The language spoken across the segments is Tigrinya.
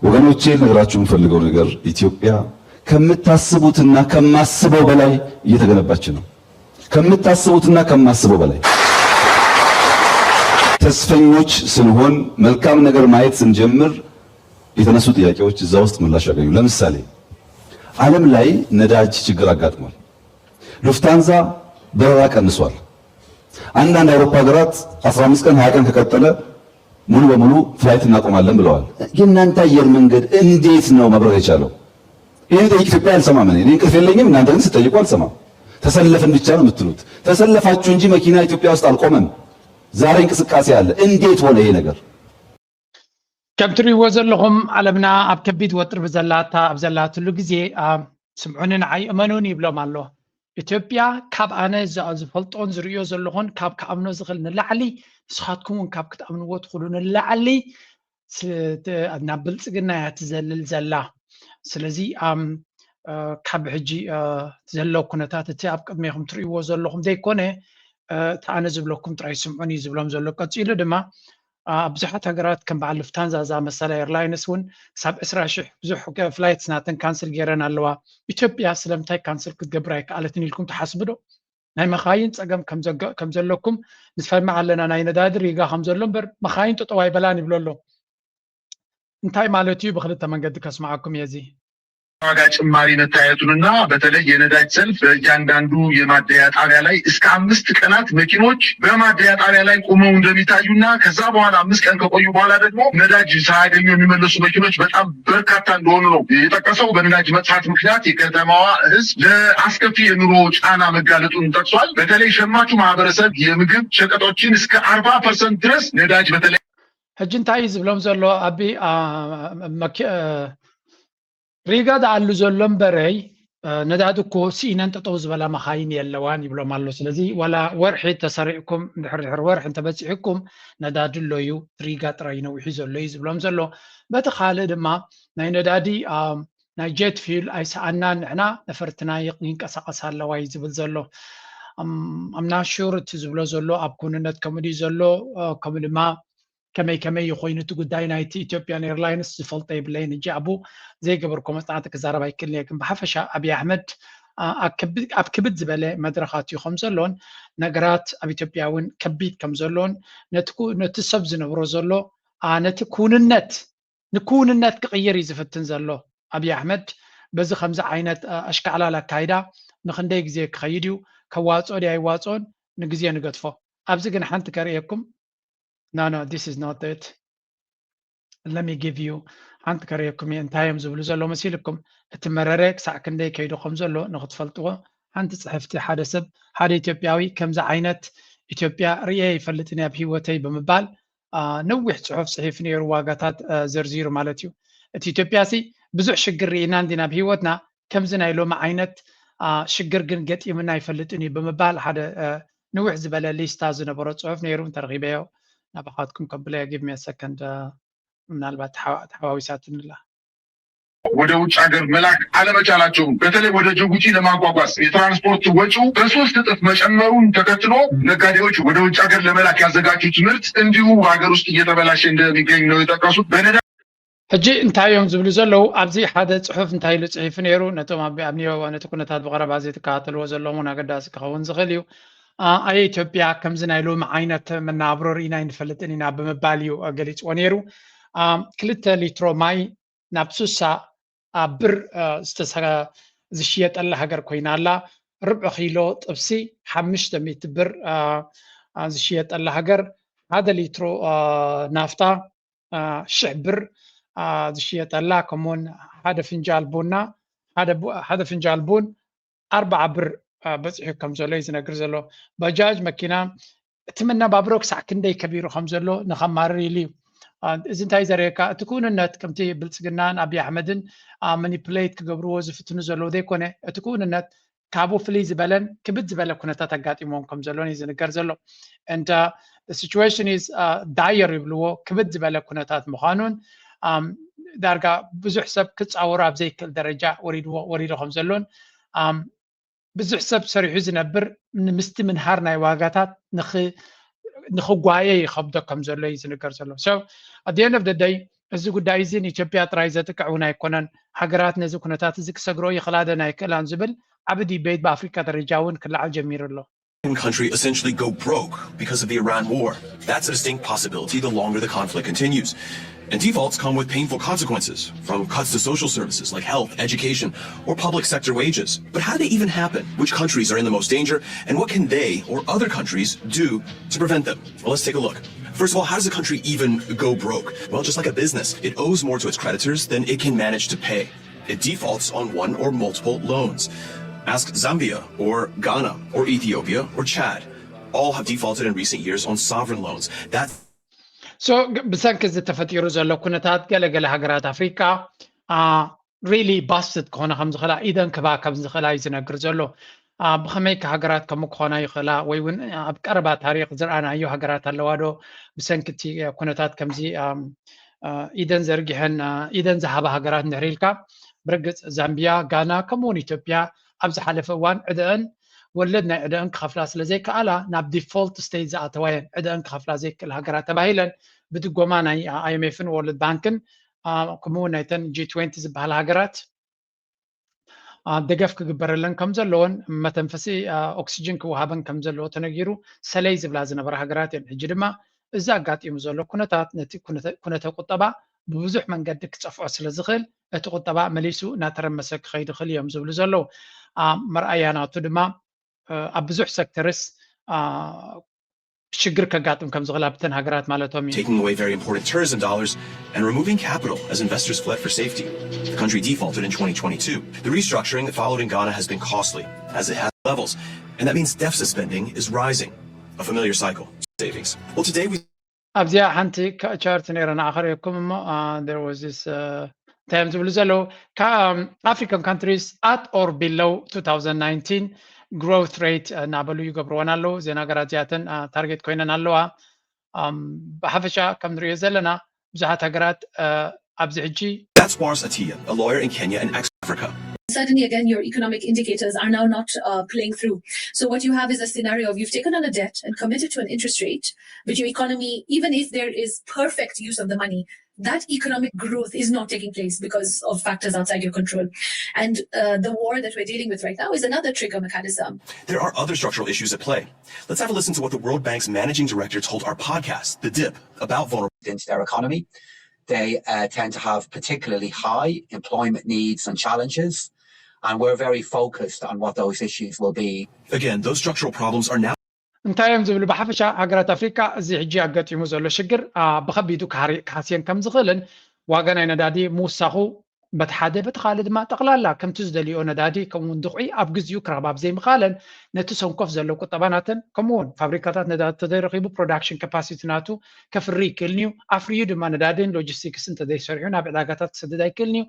ወገኖቼ፣ ልነግራችሁ የምፈልገው ነገር ኢትዮጵያ ከምታስቡትና ከማስበው በላይ እየተገነባች ነው። ከምታስቡትና ከማስበው በላይ። ተስፈኞች ስንሆን፣ መልካም ነገር ማየት ስንጀምር የተነሱ ጥያቄዎች እዛ ውስጥ ምላሽ ያገኙ። ለምሳሌ ዓለም ላይ ነዳጅ ችግር አጋጥሟል። ሉፍታንዛ በረራ ቀንሷል። አንዳንድ የአውሮፓ ሀገራት አስራ አምስት ቀን ሃያ ቀን ከቀጠለ ሙሉ በሙሉ ፍላይት እናቆማለን ብለዋል። የእናንተ አየር መንገድ እንዴት ነው መብረር የቻለው? ይህን ጠይቅ ኢትዮጵያ አልሰማም። እኔ እኔ እንቅልፍ የለኝም፣ እናንተ ግን ስትጠይቁ አልሰማም። ተሰለፍን ብቻ ነው የምትሉት። ተሰለፋችሁ እንጂ መኪና ኢትዮጵያ ውስጥ አልቆመም። ዛሬ እንቅስቃሴ አለ። እንዴት ሆነ ይሄ ነገር? ከም ትሪእዎ ዘለኹም ዓለምና ኣብ ከቢድ ወጥሪ ብዘላታ ኣብ ዘላትሉ ግዜ ስምዑኒ ንዓይ እመኑን ይብሎም ኣሎ። ኢትዮጵያ ካብ ኣነ ዝፈልጦን ዝርእዮ ዘለኹን ካብ ክኣምኖ ዝኽእል ንላዕሊ ንስኻትኩም እውን ካብ ክትኣምንዎ ትኽእሉ ንላዕሊ ናብ ብልፅግና እያ ትዘልል ዘላ። ስለዚ ካብ ሕጂ ዘሎ ኩነታት እቲ ኣብ ቅድሜኹም ትርእይዎ ዘለኹም ዘይኮነ እቲ ኣነ ዝብለኩም ጥራይ ስምዑን እዩ ዝብሎም ዘሎ። ቀፂሉ ድማ ኣብ ብዙሓት ሃገራት ከም በዓል ሉፍታንዛ ዝኣመሰላ ኤርላይንስ እውን ክሳብ ዕስራ ሽሕ ብዙሕ ፍላይትስ ናተን ካንስል ገይረን ኣለዋ። ኢትዮጵያ ስለምንታይ ካንስል ክትገብር ኣይከኣለትን ኢልኩም ትሓስቡ ዶ? ናይ መኻይን ፀገም ከም ዘለኩም ንሰምዕ ኣለና። ናይ ነዳዲ ሪጋ ከም ዘሎ እምበር መኻይን ጠጠው ኣይበላን ይብሎ ኣሎ። እንታይ ማለት እዩ? ብክልተ መንገዲ ከስምዓኩም እየ እዚ። ዋጋ ጭማሪ መታየቱንና በተለይ የነዳጅ ሰልፍ በእያንዳንዱ የማደያ ጣቢያ ላይ እስከ አምስት ቀናት መኪኖች በማደያ ጣቢያ ላይ ቆመው እንደሚታዩና ከዛ በኋላ አምስት ቀን ከቆዩ በኋላ ደግሞ ነዳጅ ሳያገኙ የሚመለሱ መኪኖች በጣም በርካታ እንደሆኑ ነው የጠቀሰው። በነዳጅ መጥፋት ምክንያት የከተማዋ ሕዝብ ለአስከፊ የኑሮ ጫና መጋለጡን ጠቅሷል። በተለይ ሸማቹ ማህበረሰብ የምግብ ሸቀጦችን እስከ አርባ ፐርሰንት ድረስ ነዳጅ በተለይ ሕጂ እንታይ እዩ ዝብሎም ዘሎ ኣቢ ሪጋ ደኣሉ ዘሎ እምበረይ ነዳዲ እኮ ስኢነን ጠጠው ዝበላ መኻይን የለዋን ይብሎም ኣሎ። ስለዚ ዋላ ወርሒ ተሰሪዕኩም ድሕር ድሕር ወርሒ እንተበፂሕኩም ነዳዲ ኣሎ እዩ፣ ሪጋ ጥራይ ነዊሑ ዘሎ እዩ ዝብሎም ዘሎ። በቲ ካልእ ድማ ናይ ነዳዲ ናይ ጀት ፊል ኣይሰኣናን፣ ንሕና ነፈርትና ይንቀሳቐስ ኣለዋ እዩ ዝብል ዘሎ። ኣምናሹር እቲ ዝብሎ ዘሎ ኣብ ኩንነት ከምኡ ድዩ ዘሎ ከምኡ ድማ ከመይ ከመይ ኮይኑ እቲ ጉዳይ ናይቲ ኢትዮጵያን ኤርላይንስ ዝፈልጦ የብለይን። ሕጂ ኣብኡ ዘይገበርኮ መፅናዕቲ ክዛረብ ኣይክእልን እየ። ግን ብሓፈሻ ኣብይ ኣሕመድ ኣብ ክብድ ዝበለ መድረኻት እዩ ከም ዘሎን ነገራት ኣብ ኢትዮጵያ እውን ከቢድ ከም ዘሎን ነቲ ሰብ ዝነብሮ ዘሎ ነቲ ክውንነት ንክውንነት ክቕይር እዩ ዝፍትን ዘሎ ኣብይ ኣሕመድ። በዚ ከምዚ ዓይነት ኣሽካዕላል ኣካይዳ ንክንደይ ግዜ ክኸይድ እዩ? ከዋፅኦ ድዩ ኣይዋፅኦን? ንግዜ ንገድፎ። ኣብዚ ግን ሓንቲ ከርእየኩም። No, no, this is not it. Let me give you ሓንቲ ከርእየኩም እየ እንታይ እዮም ዝብሉ ዘለዉ መሲልኩም። እቲ መረረ ክሳዕ ክንደይ ከይዱ ከም ዘሎ ንክትፈልጥዎ ሓንቲ ፅሕፍቲ ሓደ ሰብ ሓደ ኢትዮጵያዊ ከምዚ ዓይነት ኢትዮጵያ ርእየ ይፈልጥን እየ ኣብ ህይወተይ ብምባል ነዊሕ ፅሑፍ ፅሒፉ ነይሩ፣ ዋጋታት ዘርዚሩ ማለት እዩ። እቲ ኢትዮጵያ ሲ ብዙሕ ሽግር ርኢና እንዲና ኣብ ህይወትና፣ ከምዚ ናይ ሎሚ ዓይነት ሽግር ግን ገጢሙና ኣይፈልጥን እዩ ብምባል ሓደ ንውሕ ዝበለ ሊስታ ዝነበሮ ፅሑፍ ነይሩ። እንተረኺበዮ ናባኻትኩም ከብለዮ። Give me a second፣ ምናልባት ተሓዋዊሳትንላ። ወደ ውጭ ሀገር መላክ አለመቻላቸውን በተለይ ወደ ጅቡቲ ለማጓጓዝ የትራንስፖርት ወጪው በሶስት እጥፍ መጨመሩን ተከትሎ ነጋዴዎች ወደ ውጭ ሀገር ለመላክ ያዘጋጁት ምርት እንዲሁ በሀገር ውስጥ እየተበላሸ እንደሚገኝ ነው የጠቀሱት። በነዳ ሕጂ እንታይ እዮም ዝብሉ ዘለዉ? ኣብዚ ሓደ ፅሑፍ እንታይ ኢሉ ፅሒፉ ነይሩ? ነቶም ኣብ ኣብ ኒዮ ነቲ ኩነታት ብቐረባ ዘይተከታተልዎ ዘለዎም እውን ኣገዳሲ ክኸውን ዝኽእል እዩ። ኣየ ኢትዮጵያ ከምዚ ናይ ሎሚ ዓይነት መናብሮ ርኢና ኣይንፈልጥን ኢና ብምባል እዩ ገሊፅዎ ነይሩ። ክልተ ሊትሮ ማይ ናብ ሱሳ ብር ዝተሰ- ዝሽየጠላ ሃገር ኮይና ኣላ። ርብዒ ኪሎ ጥብሲ ሓሙሽተ ሚእቲ ብር ዝሽየጠላ ሃገር፣ ሓደ ሊትሮ ናፍታ ሽሕ ብር ዝሽየጠላ፣ ከምኡውን ሓደ ፍንጃል ቡና ሓደ ፍንጃል ቡን ኣርባዓ ብር በፂሑ ከም ዘሎ እዩ ዝነግር ዘሎ። ባጃጅ መኪና እቲ መነባብሮ ክሳዕ ክንደይ ከቢሩ ከም ዘሎ ንኸማርር ኢሉ እዩ። እዚ እንታይ ዘርእየካ? እቲ ክውንነት ከምቲ ብልፅግናን ኣብይ ኣሕመድን ማኒፕሌት ክገብርዎ ዝፍትኑ ዘለዉ ዘይኮነ፣ እቲ ክውንነት ካብኡ ፍልይ ዝበለን ክብድ ዝበለ ኩነታት ኣጋጢሞም ከም ዘሎን እዩ ዝንገር ዘሎ። And situation is dire ይብልዎ፣ ክብድ ዝበለ ኩነታት ምዃኑን ዳርጋ ብዙሕ ሰብ ክፃወሮ ኣብ ዘይክእል ደረጃ ወሪድዎ ወሪዱ ከም ዘሎን ብዙሕ ሰብ ሰሪሑ ዝነብር ምስቲ ምንሃር ናይ ዋጋታት ንኽጓየ ይኸብዶ ከም ዘሎ እዩ ዝንገር ዘሎ። So at the end of the day እዚ ጉዳይ እዚ ንኢትዮጵያ ጥራይ ዘጥቅዕ እውን ኣይኮነን። ሃገራት ነዚ ኩነታት እዚ ክሰግርኦ ይኽእላ ደን ኣይክእላን ዝብል ዓቢ ዲቤት ብኣፍሪቃ ደረጃ እውን ክለዓል ጀሚሩ ኣሎ። Country essentially go broke because of the Iran war. That's a distinct possibility the longer the conflict continues. And defaults come with painful consequences, from cuts to social services like health, education, or public sector wages. But how do they even happen? Which countries are in the most danger, and what can they or other countries do to prevent them? Well, let's take a look. First of all, how does a country even go broke? Well, just like a business, it owes more to its creditors than it can manage to pay. It defaults on one or multiple loans. Ask Zambia or Ghana or Ethiopia or Chad. All have defaulted in recent years on sovereign loans. That's so ብሰንኪ እዚ ተፈጢሩ ዘሎ ኩነታት ገለገለ ሃገራት ኣፍሪቃ really busted ክኾነ ከም ዝኽእላ ኢደን ክባ ከም ዝኽእላ እዩ ዝነግር ዘሎ። ብኸመይ ከ ሃገራት ከምኡ ክኾና ይኽእላ? ወይ እውን ኣብ ቀረባ ታሪክ ዝረኣናዮ ሃገራት ኣለዋ ዶ? ብሰንኪ እቲ ኩነታት ከምዚ ኢደን ዘርጊሐን ኢደን ዝሃባ ሃገራት እንድሕር ኢልካ፣ ብርግፅ ዛምቢያ፣ ጋና ከምኡውን ኢትዮጵያ ኣብ ዝሓለፈ እዋን ዕደአን ወለድ ናይ ዕደአን ክኸፍላ ስለ ዘይከኣላ ናብ default state ዝኣተዋ እየን። ዕደአን ክኸፍላ ዘይክእል ሃገራት ተባሂለን ብድጎማ ናይ IMF ን World Bank ን ከምኡ እውን ናይተን G twenty ዝበሃላ ሃገራት ደገፍ ክግበረለን ከም ዘለዎን መተንፈሲ ኦክሲጅን ክወሃበን ከም ዘለዎ ተነጊሩ ሰለይ ዝብላ ዝነበራ ሃገራት እየን። ሕጂ ድማ እዚ ኣጋጢሙ ዘሎ ኩነታት ነቲ ኩነተ ቁጠባ ብብዙሕ መንገዲ ክጸፍዖ ስለ ዝኽእል እቲ ቁጠባ መሊሱ እናተረመሰ ክኸይድ ይኽእል እዮም ዝብሉ ዘለዉ። መርኣያ ናቱ ድማ ኣብ ብዙሕ sector ስ ሽግር ከጋጥም ከም ዝኽእል ኣብተን ሃገራት ማለቶም እዩ። Taking away very important tourism dollars and removing capital as investors fled for safety. The country defaulted in twenty twenty-two. The restructuring that followed in Ghana has been costly, as it has levels, and that means deficit spending is rising. A familiar cycle. Savings. Well, today we ኣብዚኣ ሓንቲ ቻርት ነይረ ንኣኸርየኩም እሞ there was this እንታይ እዮም ዝብሉ ዘለዉ? African countries at or below two thousand nineteen growth rate እናበሉ ይገብርወን ኣለዉ። እዘን ሃገራት እዚኣተን ታርጌት ኮይነን ኣለዋ። ብሓፈሻ ከም ንሪኦ ዘለና ብዙሓት ሃገራት ኣብዚ ሕጂ That's Wars Atia, a lawyer in Kenya and ex-Africa. Suddenly, again, your economic indicators are now not uh, playing through. So, what you have is a scenario of you've taken on a debt and committed to an interest rate, but your economy, even if there is perfect use of the money, that economic growth is not taking place because of factors outside your control. And uh, the war that we're dealing with right now is another trigger mechanism. There are other structural issues at play. Let's have a listen to what the World Bank's managing director told our podcast, The Dip, about vulnerable into their economy. They uh, tend to have particularly high employment needs and challenges, and we're very focused on what those issues will be. Again, those structural problems are now እንታይ እዮም ዝብሉ? ብሓፈሻ ሃገራት ኣፍሪካ እዚ ሕጂ ኣጋጢሙ ዘሎ ሽግር ብከቢዱ ክሃስየን ከም ዝኽእልን ዋጋ ናይ ነዳዲ ምውሳኹ በቲ ሓደ በቲ ካልእ ድማ ጠቕላላ ከምቲ ዝደልዮ ነዳዲ ከምኡውን ድኹዒ ኣብ ግዜኡ ክረኽባ ብዘይምኽኣለን ነቲ ሰንኮፍ ዘሎ ቁጠባ ናተን ከምኡውን ፋብሪካታት ነዳዲ ተዘይረኺቡ production capacity ናቱ ከፍሪ ይክእልን እዩ። ኣፍርዩ ድማ ነዳድን ሎጂስቲክስን እንተዘይሰሪሑ ናብ ዕዳጋታት ክሰድድ ኣይክእልን እዩ።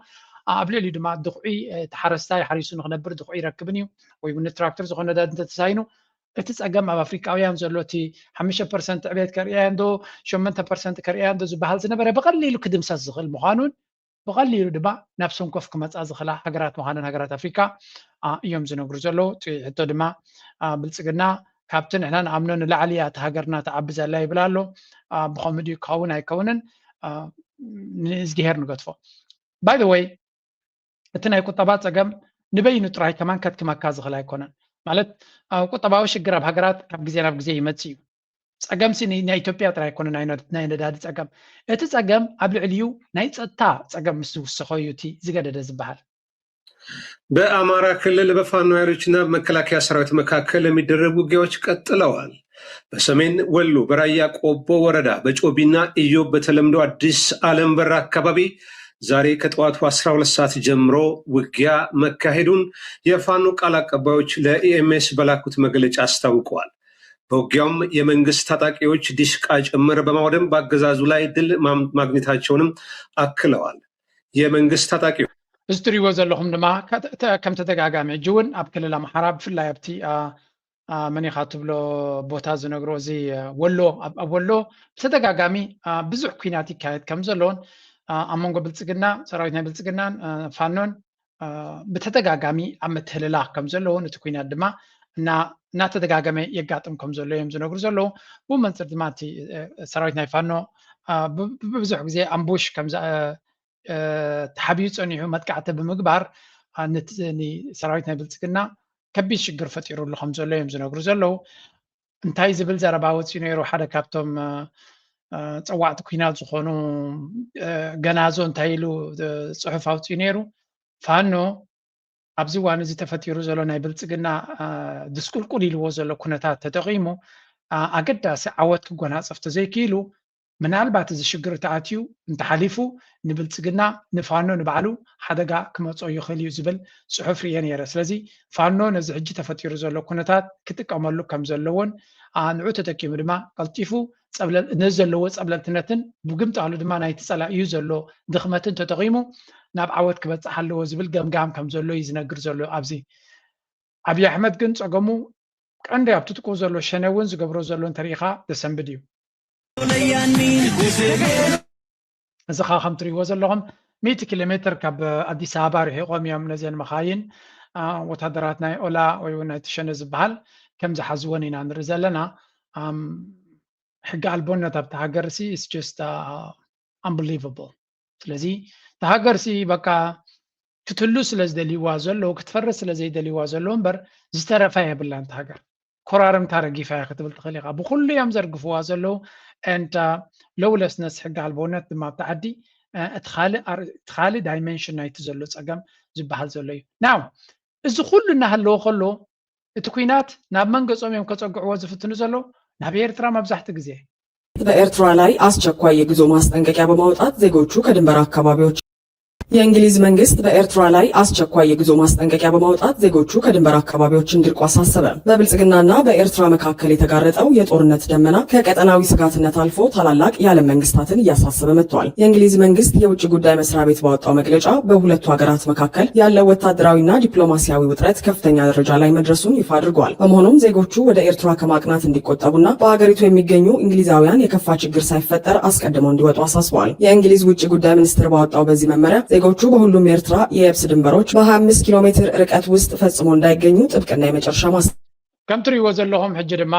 ኣብ ልዕሊኡ ድማ ድኹዒ እቲ ሓረስታይ ሓሪሱ ንክነብር ድኹዒ ይረክብን እዩ። ወይ እውን ንትራክተር ዝኾነ ነዳዲ እንተተሳይኑ እቲ ፀገም ኣብ ኣፍሪቃውያን ዘሎ እቲ ሓሙሽተ ፐርሰንት ዕቤት ከርእያ እንዶ ሸሞንተ ፐርሰንት ከርእያ እንዶ ዝበሃል ዝነበረ ብቐሊሉ ክድምሰስ ዝኽእል ምዃኑን ብቐሊሉ ድማ ናብ ሰንኮፍ ክመፃ ዝኽእላ ሃገራት ምዃነን ሃገራት ኣፍሪካ እዮም ዝነግሩ ዘለዉ። እቲ ሕቶ ድማ ብልፅግና ካብቲ ንሕና ንኣምኖ ንላዕሊ እያ እታ ሃገርና ትዓቢ ዘላ ይብል ኣሎ። ብኸምኡ ድዩ ክኸውን ኣይከውንን ንእዝግሄር ንገድፎ። By the way እቲ ናይ ቁጠባ ፀገም ንበይኑ ጥራይ ከማን ከድክመካ ዝኽእል ኣይኮነን። ማለት ቁጠባዊ ሽግር ኣብ ሃገራት ካብ ግዜ ናብ ግዜ ይመፅእ እዩ። ፀገምሲ ናይ ኢትዮጵያ ጥራይ ኣይኮነ ናይ ነዳዲ ፀገም። እቲ ፀገም ኣብ ልዕሊኡ ናይ ፀጥታ ፀገም ምስ ዝውሰኾ እዩ እቲ ዝገደደ ዝበሃል። በአማራ ክልል በፋኖ ኃይሎችና በመከላከያ ሰራዊት መካከል የሚደረጉ ውጊያዎች ቀጥለዋል። በሰሜን ወሎ በራያ ቆቦ ወረዳ በጮቢና ኢዮብ በተለምዶ አዲስ አለም በር አካባቢ ዛሬ ከጠዋቱ አስራ ሁለት ሰዓት ጀምሮ ውጊያ መካሄዱን የፋኖ ቃል አቀባዮች ለኢኤምኤስ በላኩት መግለጫ አስታውቀዋል። በውጊያውም የመንግስት ታጣቂዎች ዲሽቃ ጭምር በማውደም በአገዛዙ ላይ ድል ማግኘታቸውንም አክለዋል። የመንግስት ታጣቂዎች እዚ ትሪእዎ ዘለኹም ድማ ከም ተደጋጋሚ ሕጂ እውን ኣብ ክልል ኣምሓራ ብፍላይ ኣብቲ መን ኢኻ ትብሎ ቦታ ዝነግሮ እዚ ወሎ ኣብ ወሎ ብተደጋጋሚ ብዙሕ ኩናት ይካየድ ከም ዘሎን ኣብ መንጎ ብልፅግና ሰራዊት ናይ ብልፅግናን ፋኖን ብተደጋጋሚ ኣብ ምትህልላኽ ከም ዘለውን እቲ ኩናት ድማ እናተደጋገመ የጋጥም ከም ዘሎ እዮም ዝነግሩ ዘለዉ። ብኡ መንፅር ድማ እቲ ሰራዊት ናይ ፋኖ ብብዙሕ ግዜ ኣምቡሽ ከም ተሓብዩ ፀኒሑ መጥቃዕቲ ብምግባር ንሰራዊት ናይ ብልፅግና ከቢድ ሽግር ፈጢሩሉ ከም ዘሎ እዮም ዝነግሩ ዘለዉ። እንታይ ዝብል ዘረባ ወፂኡ ነይሩ? ሓደ ካብቶም ፀዋዕቲ ኩናት ዝኾኑ ገናዞ እንታይ ኢሉ ፅሑፍ ኣውፅኡ ነይሩ? ፋኖ ኣብዚ እዋን እዚ ተፈጢሩ ዘሎ ናይ ብልፅግና ድስቁልቁል ኢልዎ ዘሎ ኩነታት ተጠቒሙ ኣገዳሲ ዓወት ክጎናፀፍ ተዘይክኢሉ፣ ምናልባት እዚ ሽግር ተኣትዩ እንተሓሊፉ ንብልፅግና፣ ንፋኖ ንባዕሉ ሓደጋ ክመፅኦ ይኽእል እዩ ዝብል ፅሑፍ ርእየ ነይረ። ስለዚ ፋኖ ነዚ ሕጂ ተፈጢሩ ዘሎ ኩነታት ክጥቀመሉ ከም ዘለዎን ንዑ ተጠቂሙ ድማ ቀልጢፉ ነዚ ዘለዎ ፀብለልትነትን ብግምጣሉ ድማ ናይቲ ፀላኢኡ ዘሎ ድኽመትን ተጠቒሙ ናብ ዓወት ክበፅሕ ኣለዎ ዝብል ገምጋም ከም ዘሎ እዩ ዝነግር ዘሎ። ኣብዚ ኣብይ ኣሕመድ ግን ፀገሙ ቀንዲ ኣብቲ ጥቁ ዘሎ ሸነ እውን ዝገብሮ ዘሎ እንተሪኢኻ ዘሰንብድ እዩ። እዚ ኸዓ ከም ትሪእዎ ዘለኹም ሚእቲ ኪሎ ሜትር ካብ ኣዲስ ኣበባ ርሒቖም እዮም ነዘን መኻይን ወታደራት ናይ ኦላ ወይ እውን ናይቲ ሸነ ዝበሃል ከም ዝሓዝወን ኢና ንርኢ ዘለና። ሕጊ ኣልቦነት ኣብቲ ሃገር ሲ is just unbelievable። ስለዚ እቲ ሃገር ሲ በቃ ክትህሉ ስለ ዝደልይዋ ዘለዉ ክትፈርስ ስለ ዘይደልይዋ ዘለዉ እምበር ዝተረፋ የብላን። እቲ ሃገር ኮራርምታ ረጊፋ እያ ክትብል ትኽእል ኢኻ። ብኩሉ እዮም ዘርግፍዋ ዘለዉ and lawlessness ሕጊ ኣልቦነት ድማ ኣብቲ ዓዲ እቲ ካልእ dimension ናይቲ ዘሎ ፀገም ዝበሃል ዘሎ እዩ። ናው እዚ ኩሉ እናሃለወ ከሎ እቲ ኩናት ናብ መን ገጾም እዮም ከጸግዕዎ ዝፍትኑ ዘለዉ? ናብ ኤርትራ መብዛሕቲ ግዜ። በኤርትራ ላይ አስቸኳይ የጉዞ ማስጠንቀቂያ በማውጣት ዜጎቹ ከድንበር አካባቢዎች የእንግሊዝ መንግስት በኤርትራ ላይ አስቸኳይ የጉዞ ማስጠንቀቂያ በማውጣት ዜጎቹ ከድንበር አካባቢዎች እንዲርቁ አሳሰበ። በብልጽግናና በኤርትራ መካከል የተጋረጠው የጦርነት ደመና ከቀጠናዊ ስጋትነት አልፎ ታላላቅ የዓለም መንግስታትን እያሳሰበ መጥቷል። የእንግሊዝ መንግስት የውጭ ጉዳይ መስሪያ ቤት ባወጣው መግለጫ በሁለቱ ሀገራት መካከል ያለው ወታደራዊና ዲፕሎማሲያዊ ውጥረት ከፍተኛ ደረጃ ላይ መድረሱን ይፋ አድርጓል። በመሆኑም ዜጎቹ ወደ ኤርትራ ከማቅናት እንዲቆጠቡና በሀገሪቱ የሚገኙ እንግሊዛውያን የከፋ ችግር ሳይፈጠር አስቀድመው እንዲወጡ አሳስበዋል። የእንግሊዝ ውጭ ጉዳይ ሚኒስትር ባወጣው በዚህ መመሪያ ዜጎቹ በሁሉም የኤርትራ የየብስ ድንበሮች በ25 ኪሎ ሜትር ርቀት ውስጥ ፈጽሞ እንዳይገኙ ጥብቅና የመጨረሻ ማስ ከም ትሪእዎ ዘለኹም ሕጂ ድማ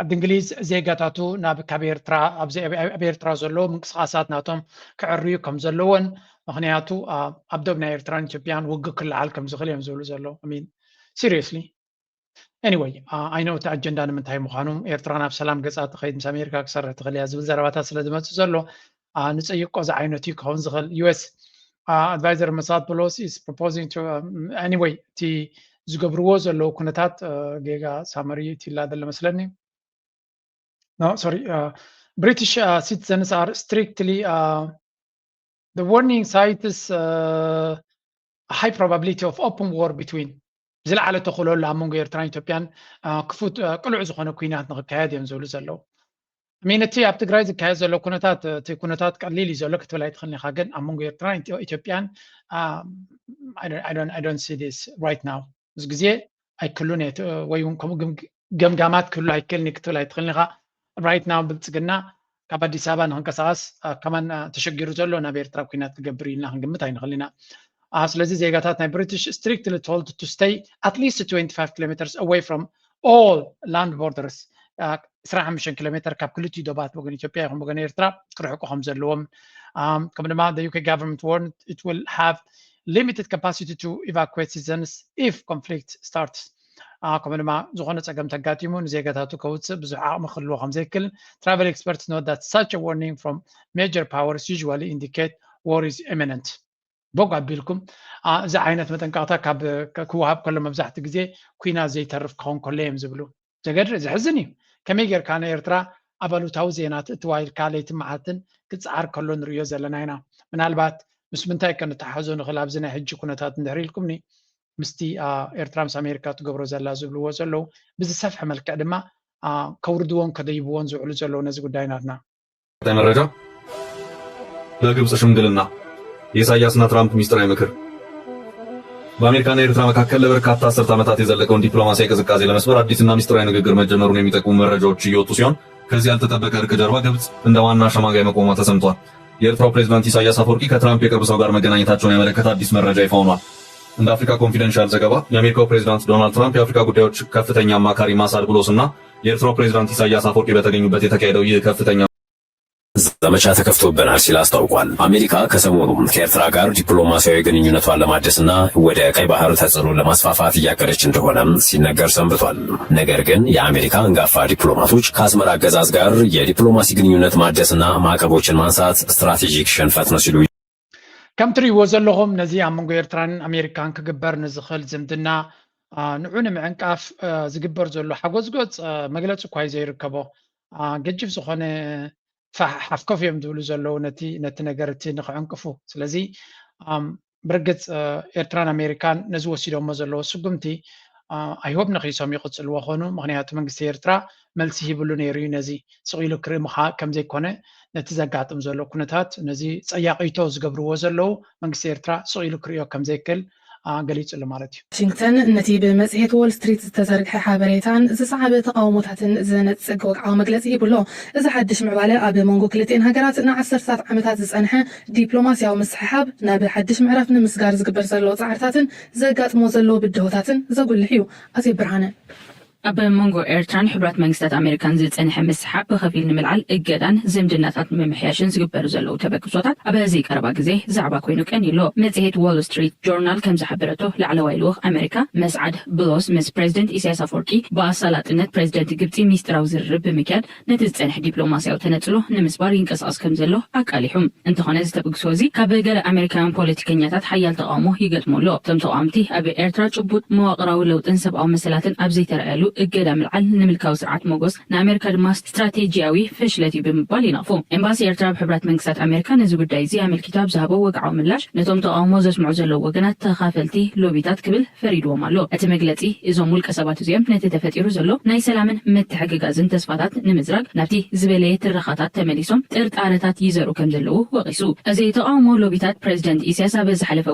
ዓዲ እንግሊዝ ዜጋታቱ ናብ ካብ ኤርትራ ኣብዚ ኣብ ኤርትራ ዘለዉ ምንቅስቃሳት ናቶም ክዕርዩ ከም ዘለዎን ምክንያቱ ኣብ ዶብ ናይ ኤርትራን ኢትዮጵያን ውግእ ክለዓል ከም ዝኽእል እዮም ዝብሉ ዘለዉ። Seriously anyway I know እቲ ኣጀንዳ ንምንታይ ምዃኑ ኤርትራ ናብ ሰላም ገፃ ትኸይድ ምስ ኣሜሪካ ክሰርሕ ትኽእል እያ ዝብል ዘረባታት ስለ ዝመፅእ ዘሎ ንፀይቆ ዝዓይነቱ እዩ ክኸውን ዝኽእል። US advisor መሳድ ፖሎሲ is proposing to anyway እቲ ዝገብርዎ ዘለዉ ኩነታት ጌጋ ሳመሪ ትላ ዘሎ መስለኒ። No, sorry. British citizens are strictly the warning cites high probability of open war between ዝለዓለ ተኽእሎ ኣሎ ኣብ መንጎ ኤርትራን ኢትዮጵያን ክፉት ቅሉዕ ዝኾነ ኩናት ንክካየድ እዮም ዝብሉ ዘለዉ። ሚን እቲ ኣብ ትግራይ ዝካየድ ዘሎ ኩነታት እቲ ኩነታት ቀሊል እዩ ዘሎ ክትብል ኣይትኽእልን ኢኻ። ግን ኣብ መንጎ ኤርትራን ኢትዮጵያን I don't see this right now። እዚ ግዜ ኣይክሉን ወይ እውን ከምኡ ገምጋማት ክህሉ ኣይክእልን ክትብል ኣይትኽእልን ኢኻ። Right now ብልፅግና ካብ ኣዲስ ኣበባ ንክንቀሳቀስ ከማን ተሸጊሩ ዘሎ ናብ ኤርትራ ኩናት ክገብር ኢልና ክንግምት ኣይንኽእል ኢና። ስለዚ ዜጋታት ናይ ብሪቲሽ strictly told to stay at least twenty-five kilometers away from all land borders. 25 ኪሎ ሜትር ካብ ክልቲኡ ዶባት ወገን ኢትዮጵያ ይኹን ወገን ኤርትራ ክርሕቁ ከም ዘለዎም ከም ድማ UK government warned it will have limited capacity to evacuate citizens if conflict starts. ከምኡ ድማ ዝኾነ ፀገም ተጋጢሙ ንዜጋታቱ ከውፅእ ብዙሕ ዓቕሚ ክህልዎ ከም ዘይክእል travel experts note that such a warning from major powers usually indicate war is imminent. ቦግ ኣቢልኩም እዚ ዓይነት መጠንቀቕታ ካብ ክወሃብ ከሎ መብዛሕቲ ግዜ ኩናት ዘይተርፍ ክኸውን ከሎ እዮም ዝብሉ። ዘገድር ዘሕዝን እዩ። ከመይ ጌርካ ንኤርትራ ኣብ ኣሉታዊ ዜና ትእትዋ ኢልካ ለይትን መዓልትን ክፀዓር ከሎ ንርእዮ ዘለና ኢና። ምናልባት ምስ ምንታይ ከነተሓሕዞ ንኽእል ኣብዚ ናይ ሕጂ ኩነታት እንድሕር ኢልኩምኒ ምስቲ ኤርትራ ምስ ኣሜሪካ ትገብሮ ዘላ ዝብልዎ ዘለዉ ብዝሰፍሐ መልክዕ ድማ ከውርድዎን ከደይብዎን ዝውዕሉ ዘለዉ ነዚ ጉዳይ ናትና። ቀጣይ መረጃ በግብጽ ሽምግልና የኢሳያስና ትራምፕ ሚስጥራዊ ምክር። በአሜሪካና ኤርትራ መካከል ለበርካታ አስርት ዓመታት የዘለቀውን ዲፕሎማሲያዊ ቅዝቃዜ ለመስበር አዲስና ሚስጥራዊ ንግግር መጀመሩን የሚጠቁሙ መረጃዎች እየወጡ ሲሆን ከዚህ ያልተጠበቀ እርቅ ጀርባ ግብጽ እንደ ዋና አሸማጋይ መቆሟ ተሰምቷል። የኤርትራው ፕሬዝዳንት ኢሳያስ አፈወርቂ ከትራምፕ የቅርብ ሰው ጋር መገናኘታቸውን ያመለከተ አዲስ መረጃ ይፋ ሆኗል። እንደ አፍሪካ ኮንፊደንሻል ዘገባ የአሜሪካው ፕሬዝዳንት ዶናልድ ትራምፕ የአፍሪካ ጉዳዮች ከፍተኛ አማካሪ ማሳድ ብሎስ እና የኤርትራው ፕሬዝዳንት ኢሳያስ አፈወርቂ በተገኙበት የተካሄደው ይህ ከፍተኛ ዘመቻ ተከፍቶብናል ሲል አስታውቋል። አሜሪካ ከሰሞኑ ከኤርትራ ጋር ዲፕሎማሲያዊ ግንኙነቷን ለማደስና ወደ ቀይ ባህር ተጽዕኖ ለማስፋፋት እያቀደች እንደሆነ ሲነገር ሰንብቷል። ነገር ግን የአሜሪካ አንጋፋ ዲፕሎማቶች ከአስመራ አገዛዝ ጋር የዲፕሎማሲ ግንኙነት ማደስና ማዕቀቦችን ማንሳት ስትራቴጂክ ሽንፈት ነው ሲሉ ከም ትሪእዎ ዘለኹም ነዚ ኣብ መንጎ ኤርትራን ኣሜሪካን ክግበር ንዝኽእል ዝምድና ንዑ ንምዕንቃፍ ዝግበር ዘሎ ሓጎዝጎዝ መግለፂ እኳ እዩ ዘይርከቦ። ገጅፍ ዝኾነ ሓፍከፍ እዮም ዝብሉ ዘለዉ ነቲ ነገር እቲ ንክዕንቅፉ። ስለዚ ብርግፅ ኤርትራን ኣሜሪካን ነዚ ወሲዶሞ ዘለዎ ስጉምቲ ኣይሆብ ነኺሶም ይቕፅልዎ ኾኑ። ምክንያቱ መንግስቲ ኤርትራ መልሲ ሂብሉ ነይሩ እዩ ነዚ ስቕ ኢሉ ክርኢ ምኻ ከም ዘይኮነ ነቲ ዘጋጥም ዘሎ ኩነታት ነዚ ፀያቒቶ ዝገብርዎ ዘለዉ መንግስቲ ኤርትራ ስቕ ኢሉ ክርእዮ ከም ዘይክእል ገሊጹ ኣሎ ማለት እዩ። ዋሽንግተን ነቲ ብመጽሔት ዎል ስትሪት ዝተዘርግሐ ሓበሬታን ዝሰዓበ ተቓውሞታትን ዝነጽግ ወግዓዊ መግለጺ ሂቡ ኣሎ። እዚ ሓድሽ ምዕባለ ኣብ መንጎ ክልቲኤን ሃገራት ንዓሰርታት ዓመታት ዝጸንሐ ዲፕሎማስያዊ ምስሕሓብ ናብ ሓድሽ ምዕራፍ ንምስጋር ዝግበር ዘሎ ጻዕርታትን ዘጋጥሞ ዘሎ ብድሆታትን ዘጉልሕ እዩ። ኣዜብ ብርሃነ። ኣብ መንጎ ኤርትራን ሕቡራት መንግስታት ኣሜሪካን ዝጸንሐ ምስሓብ ብኸፊል ንምልዓል እገዳን ዝምድናታት ንምምሕያሽን ዝግበሩ ዘለዉ ተበግሶታት ኣብ እዚ ቀረባ ግዜ ዛዕባ ኮይኑ ቀንዩ ኣሎ። መጽሔት ዎል ስትሪት ጆርናል ከም ዝሓበረቶ ላዕለዋይ ልኡኽ ኣሜሪካ መስዓድ ብሎስ ምስ ፕሬዚደንት ኢሳያስ ኣፈወርቂ ብኣሳላጥነት ፕሬዚደንት ግብጺ ሚስጥራዊ ዝርርብ ብምክያድ ነቲ ዝጸንሐ ዲፕሎማስያዊ ተነጽሎ ንምስባር ይንቀሳቐስ ከም ዘሎ ኣቃሊሑ። እንተኾነ እዚ ተበግሶ እዚ ካብ ገለ ኣሜሪካውያን ፖለቲከኛታት ሓያል ተቓውሞ ይገጥሞ ኣሎ። እቶም ተቓወምቲ ኣብ ኤርትራ ጭቡጥ መዋቕራዊ ለውጥን ሰብኣዊ መሰላትን ኣብ ዘይተረኣየሉ እገዳ ምልዓል ንምልካዊ ስርዓት ሞጎስ ንኣሜሪካ ድማ ስትራቴጂያዊ ፍሽለት እዩ ብምባል ይነቕፉ። ኤምባሲ ኤርትራ ኣብ ሕቡራት መንግስታት ኣሜሪካ ነዚ ጉዳይ እዚ ኣመልኪቱ ኣብ ዝሃቦ ወግዓዊ ምላሽ ነቶም ተቓውሞ ዘስምዑ ዘለዉ ወገናት ተኻፈልቲ ሎቢታት ክብል ፈሪድዎም ኣሎ። እቲ መግለጺ እዞም ውልቀ ሰባት እዚኦም ነቲ ተፈጢሩ ዘሎ ናይ ሰላምን ምትሕግጋዝን ተስፋታት ንምዝራግ ናብቲ ዝበለየ ትረኻታት ተመሊሶም ጥርጣረታት ይዘርኡ ከም ዘለዉ ወቒሱ። እዚ ተቓውሞ ሎቢታት ፕሬዚደንት ኢሳያስ ኣብ ዝሓለፈ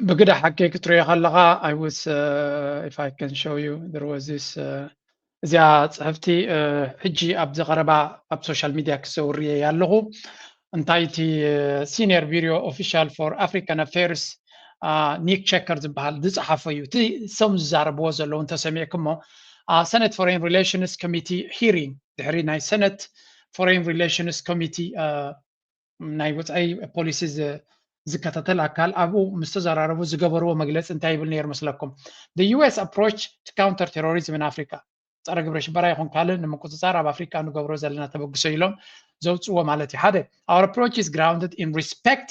ብግዳ ሓቂ ክትሪኦ ከለኻ I was if I can show you there was this እዚኣ ጽሕፍቲ ሕጂ ኣብዚ ቀረባ ኣብ ሶሻል ሚድያ ክዘውር እየ ኣለኹ። እንታይ እቲ ሲኒየር ቢሮ ኦፊሻል ፎር ኣፍሪካን ኣፌርስ ኒክ ቸከር ዝበሃል ዝጸሓፎ እዩ። እቲ ሰም ዝዛረብዎ ዘለዉ እንተሰሚዕኩሞ ሰነት ፎሬን ሪሌሽንስ ኮሚቲ ሂሪንግ ድሕሪ ናይ ሰነት ፎሬን ሪሌሽንስ ኮሚቲ ናይ ወፃኢ ፖሊሲ ዝከታተል ኣካል ኣብኡ ምስ ተዘራረቡ ዝገበርዎ መግለፂ እንታይ ይብል ነይሩ መስለኩም? The U S approach to counter terrorism in Africa ጸረ ግብረ ሽበራ ይኹን ካልእ ንምቁፅፃር ኣብ ኣፍሪካ ንገብሮ ዘለና ተበግሶ ኢሎም ዘውፅዎ ማለት እዩ። ሓደ our approach is grounded in respect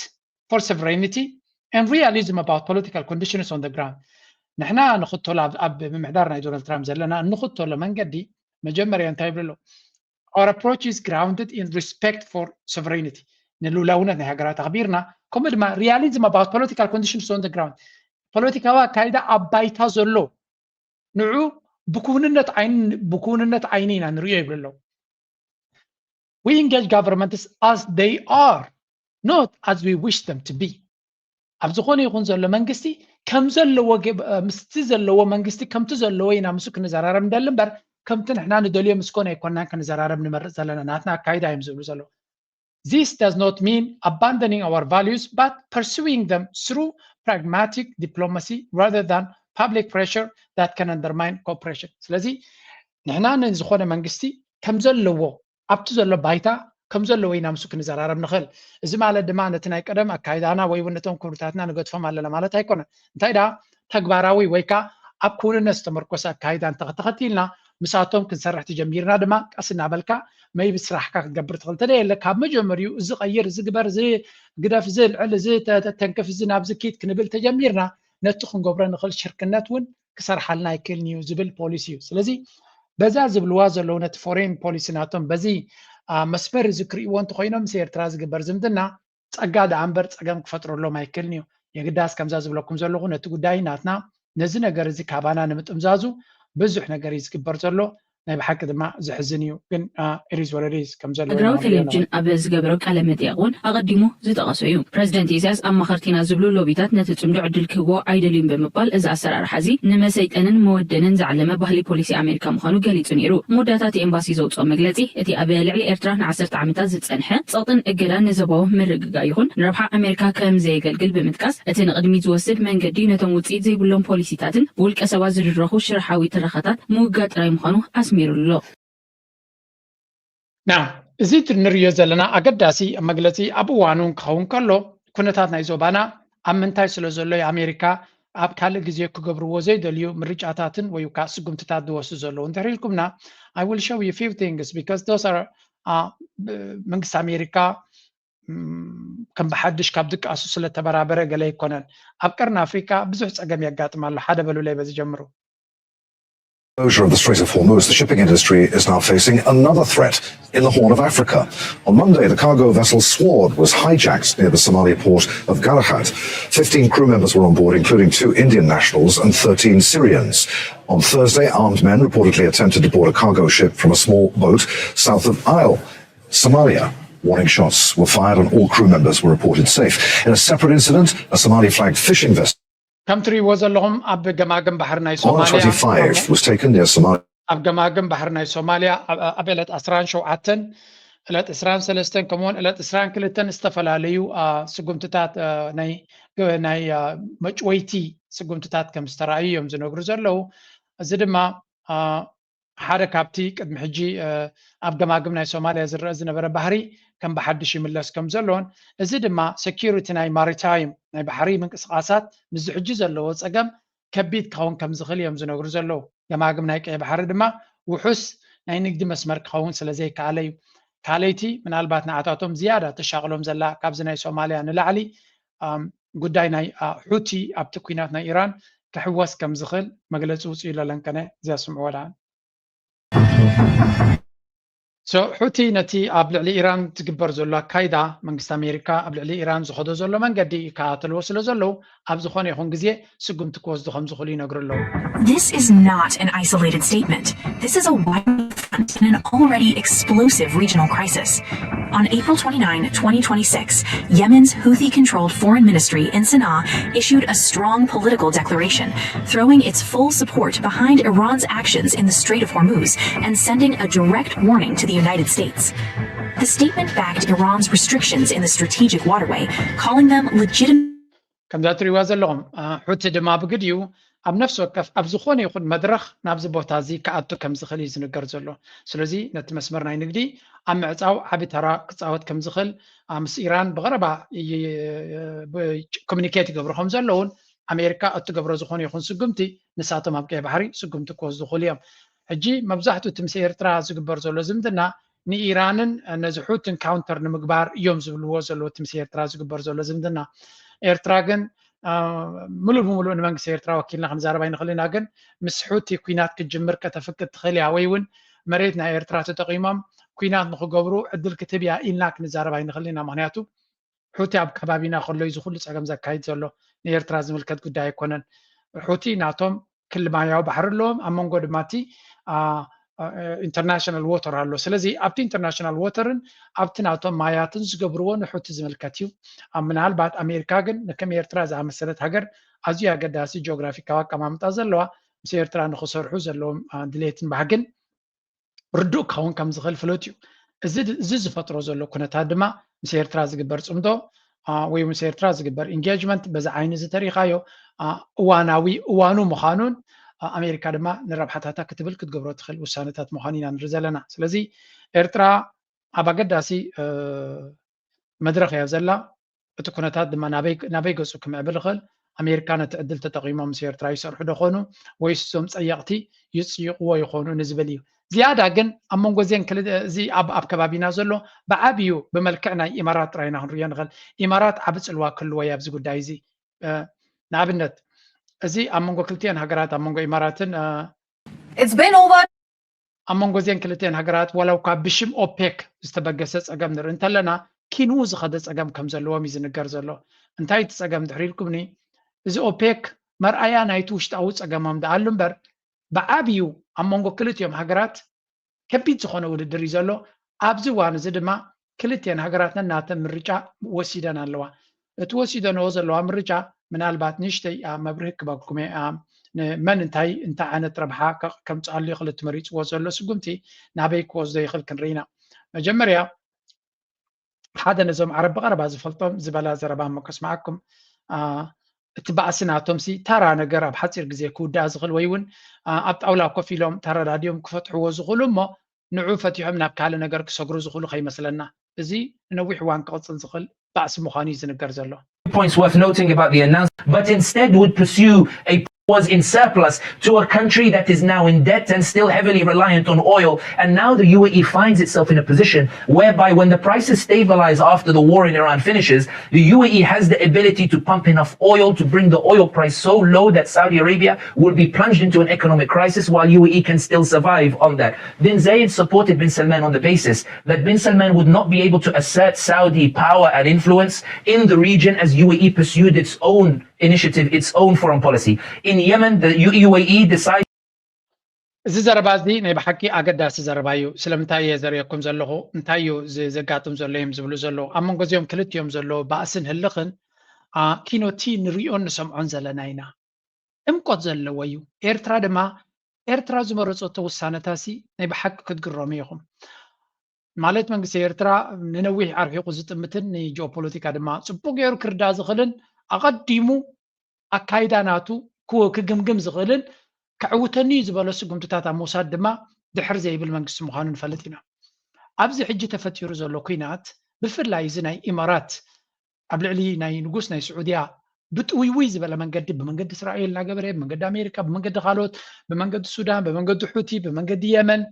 for sovereignty and realism about political conditions on the ground። ንሕና ንኽተሎ ኣብ ምምሕዳር ናይ ዶናልድ ትራምፕ ዘለና እንኽተሎ መንገዲ መጀመርያ እንታይ ይብሉ ኣለዉ? Our approach is grounded in respect for sovereignty ንልኡላውነት ናይ ሃገራት ኣኽቢርና ከምኡ ድማ realism about political conditions on the ground ፖለቲካዊ ኣካይዳ ኣብ ባይታ ዘሎ ንዑ ብክውንነት ዓይኒ ብክውንነት ዓይኒ ኢና ንሪኦ ይብሉ ኣለዉ። We engage governments as they are not as we wish them to be ኣብ ዝኾነ ይኹን ዘሎ መንግስቲ ከም ዘለዎ ምስቲ ዘለዎ መንግስቲ ከምቲ ዘለዎ ኢና ምስ ክንዘራረብ ንደሊ እምበር ከምቲ ንሕና ንደልዮ ምስ ኮነ ኣይኮናን ክንዘራረብ ንመርፅ ዘለና ናትና ኣካይዳ እዮም ዝብሉ ዘለዉ። This does not mean abandoning our values but pursuing them through pragmatic diplomacy rather than public pressure that can undermine cooperation። ስለዚ ንሕና ንዝኾነ መንግስቲ ከም ዘለዎ ኣብቲ ዘሎ ባይታ ከም ዘለዎ ኢና ምስ ክንዘራረብ ንኽእል። እዚ ማለት ድማ ነቲ ናይ ቀደም ኣካይዳና ወይ እውን ነቶም ክብርታትና ንገድፎም ኣለና ማለት ኣይኮነን። እንታይ ደኣ ተግባራዊ ወይ ከዓ ኣብ ክውንነት ዝተመርኮሰ ኣካይዳ እንተተኸቲልና ምሳቶም ክንሰርሕ ተጀሚርና ድማ ቀስ እናበልካ መይቢ ስራሕካ ክትገብር ትኽእል። እንተደየለ ካብ መጀመሪኡ እዚ ቀይር፣ እዚ ግበር፣ እዚ ግደፍ፣ እዚ ልዕል፣ እዚ ተንክፍ፣ እዚ ናብዚ ኪድ ክንብል ተጀሚርና ነቲ ክንገብሮ ንኽእል ሽርክነት እውን ክሰርሓልና ኣይክእልን እዩ ዝብል ፖሊሲ እዩ። ስለዚ በዛ ዝብልዋ ዘለዉ ነቲ ፎሬን ፖሊሲ ናቶም በዚ መስመር እዚ ክርእይዎ እንተኮይኖም ምስ ኤርትራ ዝግበር ዝምድና ጸጋ ደኣ እምበር ጸገም ክፈጥረሎም ኣይክእልን እዩ። የግዳስ ከምዛ ዝብለኩም ዘለኹ ነቲ ጉዳይ ናትና ነዚ ነገር እዚ ካባና ንምጥምዛዙ ብዙሕ ነገር እዩ ዝግበር ዘሎ። ናይ ብሓቂ ድማ ዘሕዝን እዩ። ግን እሪዝ ወረዲዝ ከም ዘሎ እግራዊ ቴሌቪዥን ኣብ ዝገበሮ ቃለ መጠየቕ እውን ኣቐዲሙ ዝጠቐሶ እዩ። ፕሬዚደንት ኢሳያስ ኣማኸርቲና ዝብሉ ሎቢታት ነቲ ጽምዶ ዕድል ክህቦ ኣይደልዩን ብምባል እዚ ኣሰራርሓ እዚ ንመሰይጠንን መወደንን ዝዓለመ ባህሊ ፖሊሲ ኣሜሪካ ምዃኑ ገሊጹ ነይሩ። መወዳእታ እቲ ኤምባሲ ዘውፅኦ መግለፂ እቲ ኣብ ልዕሊ ኤርትራ ንዓሰርተ ዓመታት ዝጸንሐ ጸቕጥን እገዳን ንዞባዊ ምርግጋእ ይኹን ንረብሓ ኣሜሪካ ከም ዘየገልግል ብምጥቃስ እቲ ንቕድሚት ዝወስድ መንገዲ ነቶም ውፅኢት ዘይብሎም ፖሊሲታትን ብውልቀ ሰባት ዝድረኹ ሽርሓዊ ትረኻታት ምውጋድ ጥራይ ምዃኑ ኣስሚሩሉ ኣሎ። ና እዚ ንሪዮ ዘለና ኣገዳሲ መግለፂ ኣብ እዋኑ ክኸውን ከሎ፣ ኩነታት ናይ ዞባና ኣብ ምንታይ ስለ ዘሎ፣ ኣሜሪካ ኣብ ካልእ ግዜ ክገብርዎ ዘይደልዩ ምርጫታትን ወይ ከዓ ስጉምትታት ዝወስዱ ዘለዉ እንድሕር ኢልኩምና፣ I will show you few things because those are መንግስቲ ኣሜሪካ ከም ብሓድሽ ካብ ድቃሱ ስለተበራበረ ገለ ኣይኮነን። ኣብ ቀርኒ ኣፍሪካ ብዙሕ ፀገም የጋጥም ኣሎ። ሓደ በሉለይ በዚ ጀምሩ። Closure of the Strait of Hormuz, the shipping industry is now facing another threat in the Horn of Africa. On Monday, the cargo vessel Sword was hijacked near the Somali port of Galahad. Fifteen crew members were on board, including two Indian nationals and thirteen Syrians. On Thursday, armed men reportedly attempted to board a cargo ship from a small boat south of Isle, Somalia. Warning shots were fired and all crew members were reported safe. In a separate incident, a Somali flagged fishing vessel. ከም ትሪእዎ ዘለኹም ኣብ ገማግም ባሕሪ ናይ ሶማሊያ R twenty-five was taken near Somalia. ኣብ ገማግም ባሕሪ ናይ ሶማሊያ ኣብ ዕለት ዓሰርተ ሸውዓተ ዕለት ዕስራን ሰለስተን ከምኡውን ዕለት ዕስራን ክልተን ዝተፈላለዩ ስጉምትታት ናይ መጭወይቲ ስጉምትታት ከም ዝተረኣዩ እዮም ዝነግሩ ዘለዉ። እዚ ድማ ሓደ ካብቲ ቅድሚ ሕጂ ኣብ ገማግም ናይ ሶማሊያ ዝረአ ዝነበረ ባህሪ ከም ብሓድሽ ይምለስ ከም ዘሎን፣ እዚ ድማ ሴኪሪቲ ናይ ማሪታይም ናይ ባሕሪ ምንቅስቃሳት ምስዚ ሕጂ ዘለዎ ፀገም ከቢድ ክኸውን ከም ዝኽእል እዮም ዝነግሩ ዘለዉ። ገማግም ናይ ቀይ ባሕሪ ድማ ውሑስ ናይ ንግዲ መስመር ክኸውን ስለ ዘይከኣለ እዩ። ካልኣይቲ ምናልባት ንዓታቶም ዝያዳ ተሻቕሎም ዘላ ካብዚ ናይ ሶማሊያ ንላዕሊ ጉዳይ ናይ ሑቲ ኣብቲ ኲናት ናይ ኢራን ክሕወስ ከም ዝኽእል መግለፂ ውፅኡ ኣሎ። ለንከነ እዚኣ ስምዕዎ ደኣ። ሑቲ ነቲ ኣብ ልዕሊ ኢራን ዝግበር ዘሎ ኣካይዳ መንግስቲ ኣሜሪካ ኣብ ልዕሊ ኢራን ዝኸዶ ዘሎ መንገዲ ይከታተልዎ ስለ ዘለዉ ኣብ ዝኾነ ይኹን ግዜ ስጉምቲ ክወስዱ ከም ዝኽእሉ ይነግሩ ኣለዉ። This is not an isolated statement. This is a wider front in an already explosive regional crisis. On April twenty-ninth, twenty twenty-six, Yemen's Houthi-controlled foreign ministry in Sana'a issued a strong political declaration, throwing its full support behind Iran's actions in the Strait of Hormuz and sending a direct warning to the United States. The statement backed Iran's restrictions in the strategic waterway, calling them legitimate ከምዛ ትሪእዋ ዘለኹም ሑቲ ድማ ብግዲኡ ኣብ ነፍሲ ወከፍ ኣብ ዝኾነ ይኹን መድረኽ ናብዚ ቦታ እዚ ክኣቱ ከም ዝኽእል እዩ ዝንገር ዘሎ። ስለዚ ነቲ መስመር ናይ ንግዲ ኣብ ምዕፃው ዓቢ ተራ ክፃወት ከም ዝኽእል ምስ ኢራን ብቐረባ ኮሚኒኬት ይገብሩ ከም ዘለውን ኣሜሪካ እትገብሮ ዝኾነ ይኹን ስጉምቲ ንሳቶም ኣብ ቀይ ባሕሪ ስጉምቲ ክወስዱ ይኽእሉ እዮም። ሕጂ መብዛሕትኡ እቲ ምስ ኤርትራ ዝግበር ዘሎ ዝምድና ንኢራንን ነዚ ሑትን ካውንተር ንምግባር እዮም ዝብልዎ ዘለዉ እቲ ምስ ኤርትራ ዝግበር ዘሎ ዝምድና። ኤርትራ ግን ምሉእ ብምሉእ ንመንግስቲ ኤርትራ ወኪልና ክንዛረብ ኣይንኽእል ኢና፣ ግን ምስ ሑቲ ኲናት ክትጅምር ከተፍቅድ ትኽእል እያ ወይ እውን መሬት ናይ ኤርትራ ተጠቒሞም ኲናት ንኽገብሩ ዕድል ክትህብ እያ ኢልና ክንዛረብ ኣይንኽእል ኢና። ምኽንያቱ ሑቲ ኣብ ከባቢና ከሎ እዩ እዚ ኩሉ ጸገም ዘካይድ ዘሎ። ንኤርትራ ዝምልከት ጉዳይ ኣይኮነን። ሑቲ ናቶም ክሊ ማያዊ ባሕሪ ኣለዎም። ኣብ መንጎ ድማ እቲ ኢንተርናሽናል ዎተር ኣሎ። ስለዚ ኣብቲ ኢንተርናሽናል ዎተርን ኣብቲ ናቶም ማያትን ዝገብርዎ ንሑቲ ዝምልከት እዩ። ምናልባት ኣሜሪካ ግን ንከም ኤርትራ ዝኣመሰለት ሃገር ኣዝዩ ኣገዳሲ ጂኦግራፊካዊ ኣቀማምጣ ዘለዋ ምስ ኤርትራ ንክሰርሑ ዘለዎም ድሌትን ባህግን ርዱእ ክኸውን ከም ዝኽእል ፍሉጥ እዩ። እዚ ዝፈጥሮ ዘሎ ኩነታት ድማ ምስ ኤርትራ ዝግበር ፅምዶ ወይ ምስ ኤርትራ ዝግበር ኢንጌጅመንት በዚ ዓይኒ እዚ ተሪኢኻዮ እዋናዊ እዋኑ ምዃኑን ኣሜሪካ ድማ ንረብሓታታ ክትብል ክትገብሮ ትኽእል ውሳነታት ምዃኑ ኢና ንርኢ ዘለና። ስለዚ ኤርትራ ኣብ ኣገዳሲ መድረኽ እያ ዘላ። እቲ ኩነታት ድማ ናበይ ገፁ ክምዕብል ይኽእል? ኣሜሪካ ነቲ ዕድል ተጠቒሞም ምስ ኤርትራ ይሰርሑ ዶ ኾኑ ወይስ እዞም ፀየቕቲ ይፅይቕዎ ይኾኑ ንዝብል እዩ። ዝያዳ ግን ኣብ መንጎ እዚአን ክልተ እዚ ኣብ ኣብ ከባቢና ዘሎ ብዓብዩ ብመልክዕ ናይ ኢማራት ጥራይ ኢና ክንርእዮ ንኽእል። ኢማራት ዓቢ ጽልዋ ክህልዎ እዩ ኣብዚ ጉዳይ እዚ። ንኣብነት እዚ ኣብ መንጎ ክልቲአን ሃገራት ኣብ መንጎ ኢማራትን It's been over ኣብ መንጎ እዚአን ክልቲአን ሃገራት ዋላ እኳ ብሽም ኦፔክ ዝተበገሰ ጸገም ንርኢ እንተለና ኪንኡ ዝኸደ ጸገም ከም ዘለዎም እዩ ዝንገር ዘሎ። እንታይ እቲ ጸገም ድሕሪ ኢልኩምኒ እዚ ኦፔክ መርኣያ ናይቲ ውሽጣዊ ጸገሞም ደኣሉ እምበር ብዓብዩ ኣብ መንጎ ክልቲኦም ሃገራት ከቢድ ዝኾነ ውድድር እዩ ዘሎ። ኣብዚ እዋን እዚ ድማ ክልቲአን ሃገራት ነናተን ምርጫ ወሲደን ኣለዋ። እቲ ወሲደንኦ ዘለዋ ምርጫ ምናልባት ንእሽተይ መብርሂ ክበኩም እየ። መን እንታይ እንታይ ዓይነት ረብሓ ከምፅኣሉ ይኽእል እቲ መሪፅዎ ዘሎ ስጉምቲ ናበይ ክወስዶ ይኽእል ክንርኢ ኢና። መጀመርያ ሓደ ነዞም ዓረብ ብቐረባ ዝፈልጦም ዝበላ ዘረባ እሞ ከስምዓኩም። እቲ ባእሲ ናቶም ሲ ታራ ነገር ኣብ ሓፂር ግዜ ክውዳእ ዝኽእል ወይ እውን ኣብ ጣውላ ኮፍ ኢሎም ተረዳዲኦም ክፈትሕዎ ዝኽእሉ እሞ ንዑ ፈቲሖም ናብ ካልእ ነገር ክሰግሩ ዝኽእሉ ከይመስለና። እዚ ንነዊሕ እዋን ክቕጽል ዝኽእል ባእሲ ምዃኑ እዩ ዝንገር ዘሎ። Points worth noting about the announcement, but instead would pursue a was in surplus to a country that is now in debt and still heavily reliant on oil. And now the U A E finds itself in a position whereby, when the prices stabilize after the war in Iran finishes, the U A E has the ability to pump enough oil to bring the oil price so low that Saudi Arabia will be plunged into an economic crisis while U A E can still survive on that. Bin Zayed supported Bin Salman on the basis that Bin Salman would not be able to assert Saudi power and influence in the region as U A E pursued its own initiative, its own foreign policy. In Yemen, the U- U A E decided እዚ ዘረባ እዚ ናይ ብሓቂ ኣገዳሲ ዘረባ እዩ። ስለምንታይ እየ ዘርእየኩም ዘለኹ? እንታይ እዩ ዝ- ዘጋጥም ዘሎ እዮም ዝብሉ ዘለዉ። ኣብ መንጎ እዚኦም ክልቲኦም ዘለዉ ባእስን ህልኽን፣ አ፣ ኪኖቲ ንሪኦን ንሰምዖን ዘለና ኢና። ዕምቆት ዘለዎ እዩ። ኤርትራ ድማ፣ ኤርትራ ዝመረጸቶ ውሳነታሲ ናይ ብሓቂ ክትግረሙ ኢኹም። ማለት መንግስቲ ኤርትራ ንነዊሕ ኣርሒቑ ዝጥምትን ንጂኦፖለቲካ ድማ ጽቡቕ ገይሩ ክርዳእ ዝኽእልን ኣቐዲሙ ኣካይዳ ናቱ ክው- ክግምግም ዝኽእልን ከዕውተኒ እዩ ዝበሎ ስጉምትታት ኣብ ምውሳድ ድማ ድሕር ዘይብል መንግስቲ ምዃኑ ንፈልጥ ኢና። ኣብዚ ሕጂ ተፈጢሩ ዘሎ ኲናት ብፍላይ እዚ ናይ ኢማራት ኣብ ልዕሊ ናይ ንጉስ ናይ ስዑድያ ብጥውይውይ ዝበለ መንገዲ ብመንገዲ እስራኤል እናገበረ ብመንገዲ ኣሜሪካ ብመንገዲ ካልኦት ብመንገዲ ሱዳን ብመንገዲ ሑቲ ብመንገዲ የመን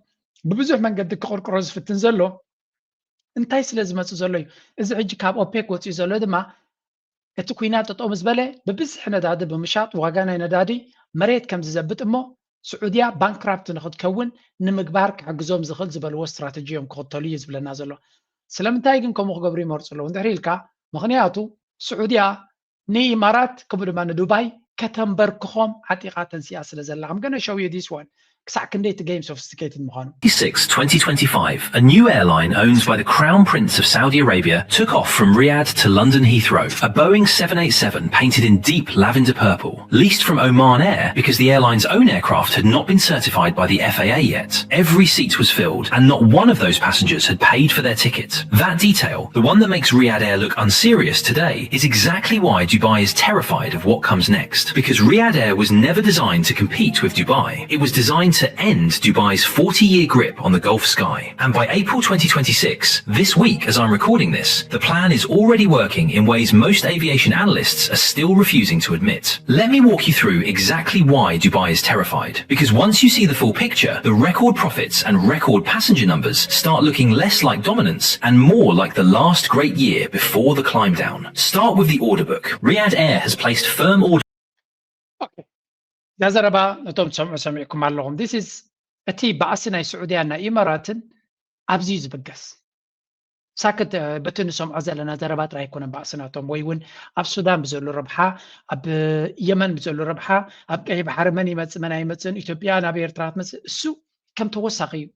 ብብዙሕ መንገዲ ክቕርቅሮ ዝፍትን ዘሎ እንታይ ስለ ዝመጽእ ዘሎ እዩ። እዚ ሕጂ ካብ ኦፔክ ወፂኡ ዘሎ ድማ እቲ ኲናት ጠጠው ምስ በለ ብብዝሒ ነዳዲ ብምሻጥ ዋጋ ናይ ነዳዲ መሬት ከም ዝዘብጥ እሞ ስዑድያ ባንክራፕት ንክትከውን ንምግባር ክሕግዞም ዝኽእል ዝበልዎ ስትራተጂ እዮም ክኽተሉ እዩ ዝብለና ዘሎ። ስለምንታይ ግን ከምኡ ክገብሩ ይመርፁ ኣለዉ እንድሕር ኢልካ፣ ምኽንያቱ ስዑድያ ንኢማራት ከምኡ ድማ ንዱባይ ከተንበርክኾም ዓጢቓ ተንሲኣ ስለ ዘላ። I'm gonna show you this one ክሳዕ ክንደይ እቲ game sophisticated ምዃኑ። twenty-six, twenty twenty-five, a new airline owned by the Crown Prince of Saudi Arabia took off from Riyadh to London Heathrow. A Boeing seven eight seven painted in deep lavender purple, leased from Oman Air because the airline's own aircraft had not been certified by the F A A yet. Every seat was filled and not one of those passengers had paid for their ticket. That detail, the one that makes Riyadh Air look unserious today, is exactly why Dubai is terrified of what comes next. Because Riyadh Air was never designed to compete with Dubai. It was designed to end Dubai's forty-year grip on the Gulf sky. And by April twenty twenty-six, this week as I'm recording this, the plan is already working in ways most aviation analysts are still refusing to admit. Let me walk you through exactly why Dubai is terrified. Because once you see the full picture, the record profits and record passenger numbers start looking less like dominance and more like the last great year before the climb down. Start with the order book. Riyadh Air has placed firm orders. እዛ ዘረባ ነቶም ትሰምዑ ሰሚዕኩም ኣለኹም። This is እቲ ባእሲ ናይ ስዑድያን ናይ ኢማራትን ኣብዚ እዩ ዝብገስ። ሳክት በቲ ንሰምዖ ዘለና ዘረባ ጥራይ ኣይኮነን ባእሲ ናቶም፣ ወይ እውን ኣብ ሱዳን ብዘሎ ረብሓ፣ ኣብ የመን ብዘሎ ረብሓ፣ ኣብ ቀይ ባሕሪ መን ይመፅእ መን ኣይመፅእን፣ ኢትዮጵያ ናብ ኤርትራ ትመፅእ፣ እሱ ከም ተወሳኺ እዩ።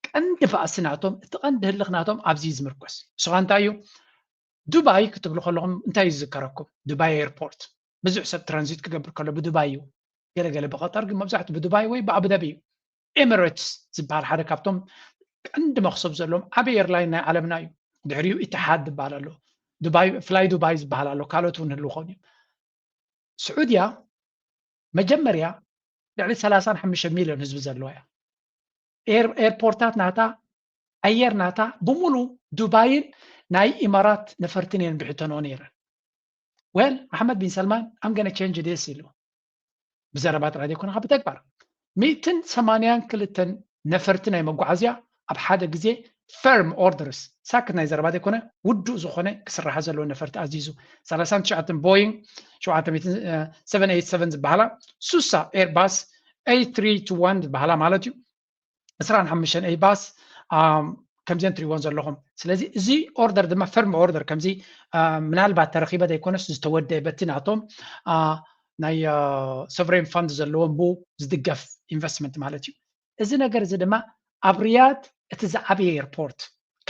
ቀንዲ ባእሲ ናቶም፣ እቲ ቀንዲ ህልኽ ናቶም ኣብዚ እዩ ዝምርኮስ። ንስኻ እንታይ እዩ? ዱባይ ክትብሉ ከለኹም እንታይ እዩ ዝዝከረኩም? ዱባይ ኤርፖርት ብዙሕ ሰብ ትራንዚት ክገብር ከሎ ብዱባይ እዩ። ገለገለ ብቐጠር፣ ግን መብዛሕትኡ ብዱባይ ወይ ብኣቡዳቢ እዩ። ኤሚሬትስ ዝበሃል ሓደ ካብቶም ቀንዲ መኽሰብ ዘለዎም ዓብዪ ኤርላይን ናይ ዓለምና እዩ። ድሕሪኡ ኢትሓድ ዝበሃል ኣሎ፣ ዱባይ ፍላይ ዱባይ ዝበሃል ኣሎ፣ ካልኦት እውን ህልው ኾን እዩ። ስዑድያ መጀመርያ ልዕሊ ሰላሳን ሓሙሽተ ሚልዮን ህዝቢ ዘለዋ እያ። ኤርፖርታት ናታ፣ ኣየር ናታ ብሙሉ ዱባይን ናይ ኢማራት ነፈርትን እየን ብሕተንኦ ነይረን። ወል ኣሕመድ ቢን ሰልማን ኣም ገነ ቸንጅ ዴስ ኢሉ ብዘረባ ጥራይ ዘይኮነ ብተግባር ሚእትን ሰማንያን ክልተን ነፈርቲ ናይ መጓዓዝያ ኣብ ሓደ ግዜ ፈርም ኦርደርስ ሳክት ናይ ዘረባ ዘይኮነ ውዱእ ዝኾነ ክስራሓ ዘለዎ ነፈርቲ ኣዚዙ ሰላሳን ትሽዓተን ቦይንግ ሸውዓተ ሚእትን ሰቨን ኤይት ሰቨን ዝበሃላ ሱሳ ኤርባስ ኤይ ትሪ ቱ ዋን ዝበሃላ ማለት እዩ ዕስራን ሓሙሽተን ኤይባስ ከምዚን ትሪእዎን ዘለኹም ስለዚ እዚ ኦርደር ድማ ፈርም ኦርደር ከምዚ ምናልባት ተረኺበ ዘይኮነስ ዝተወደአ በቲ ናቶም ናይ ሶቨሬን ፋንድ ዘለዎም ብኡ ዝድገፍ ኢንቨስትመንት ማለት እዩ እዚ ነገር እዚ ድማ ኣብ ሪያድ እቲ ዝዓበየ ኤርፖርት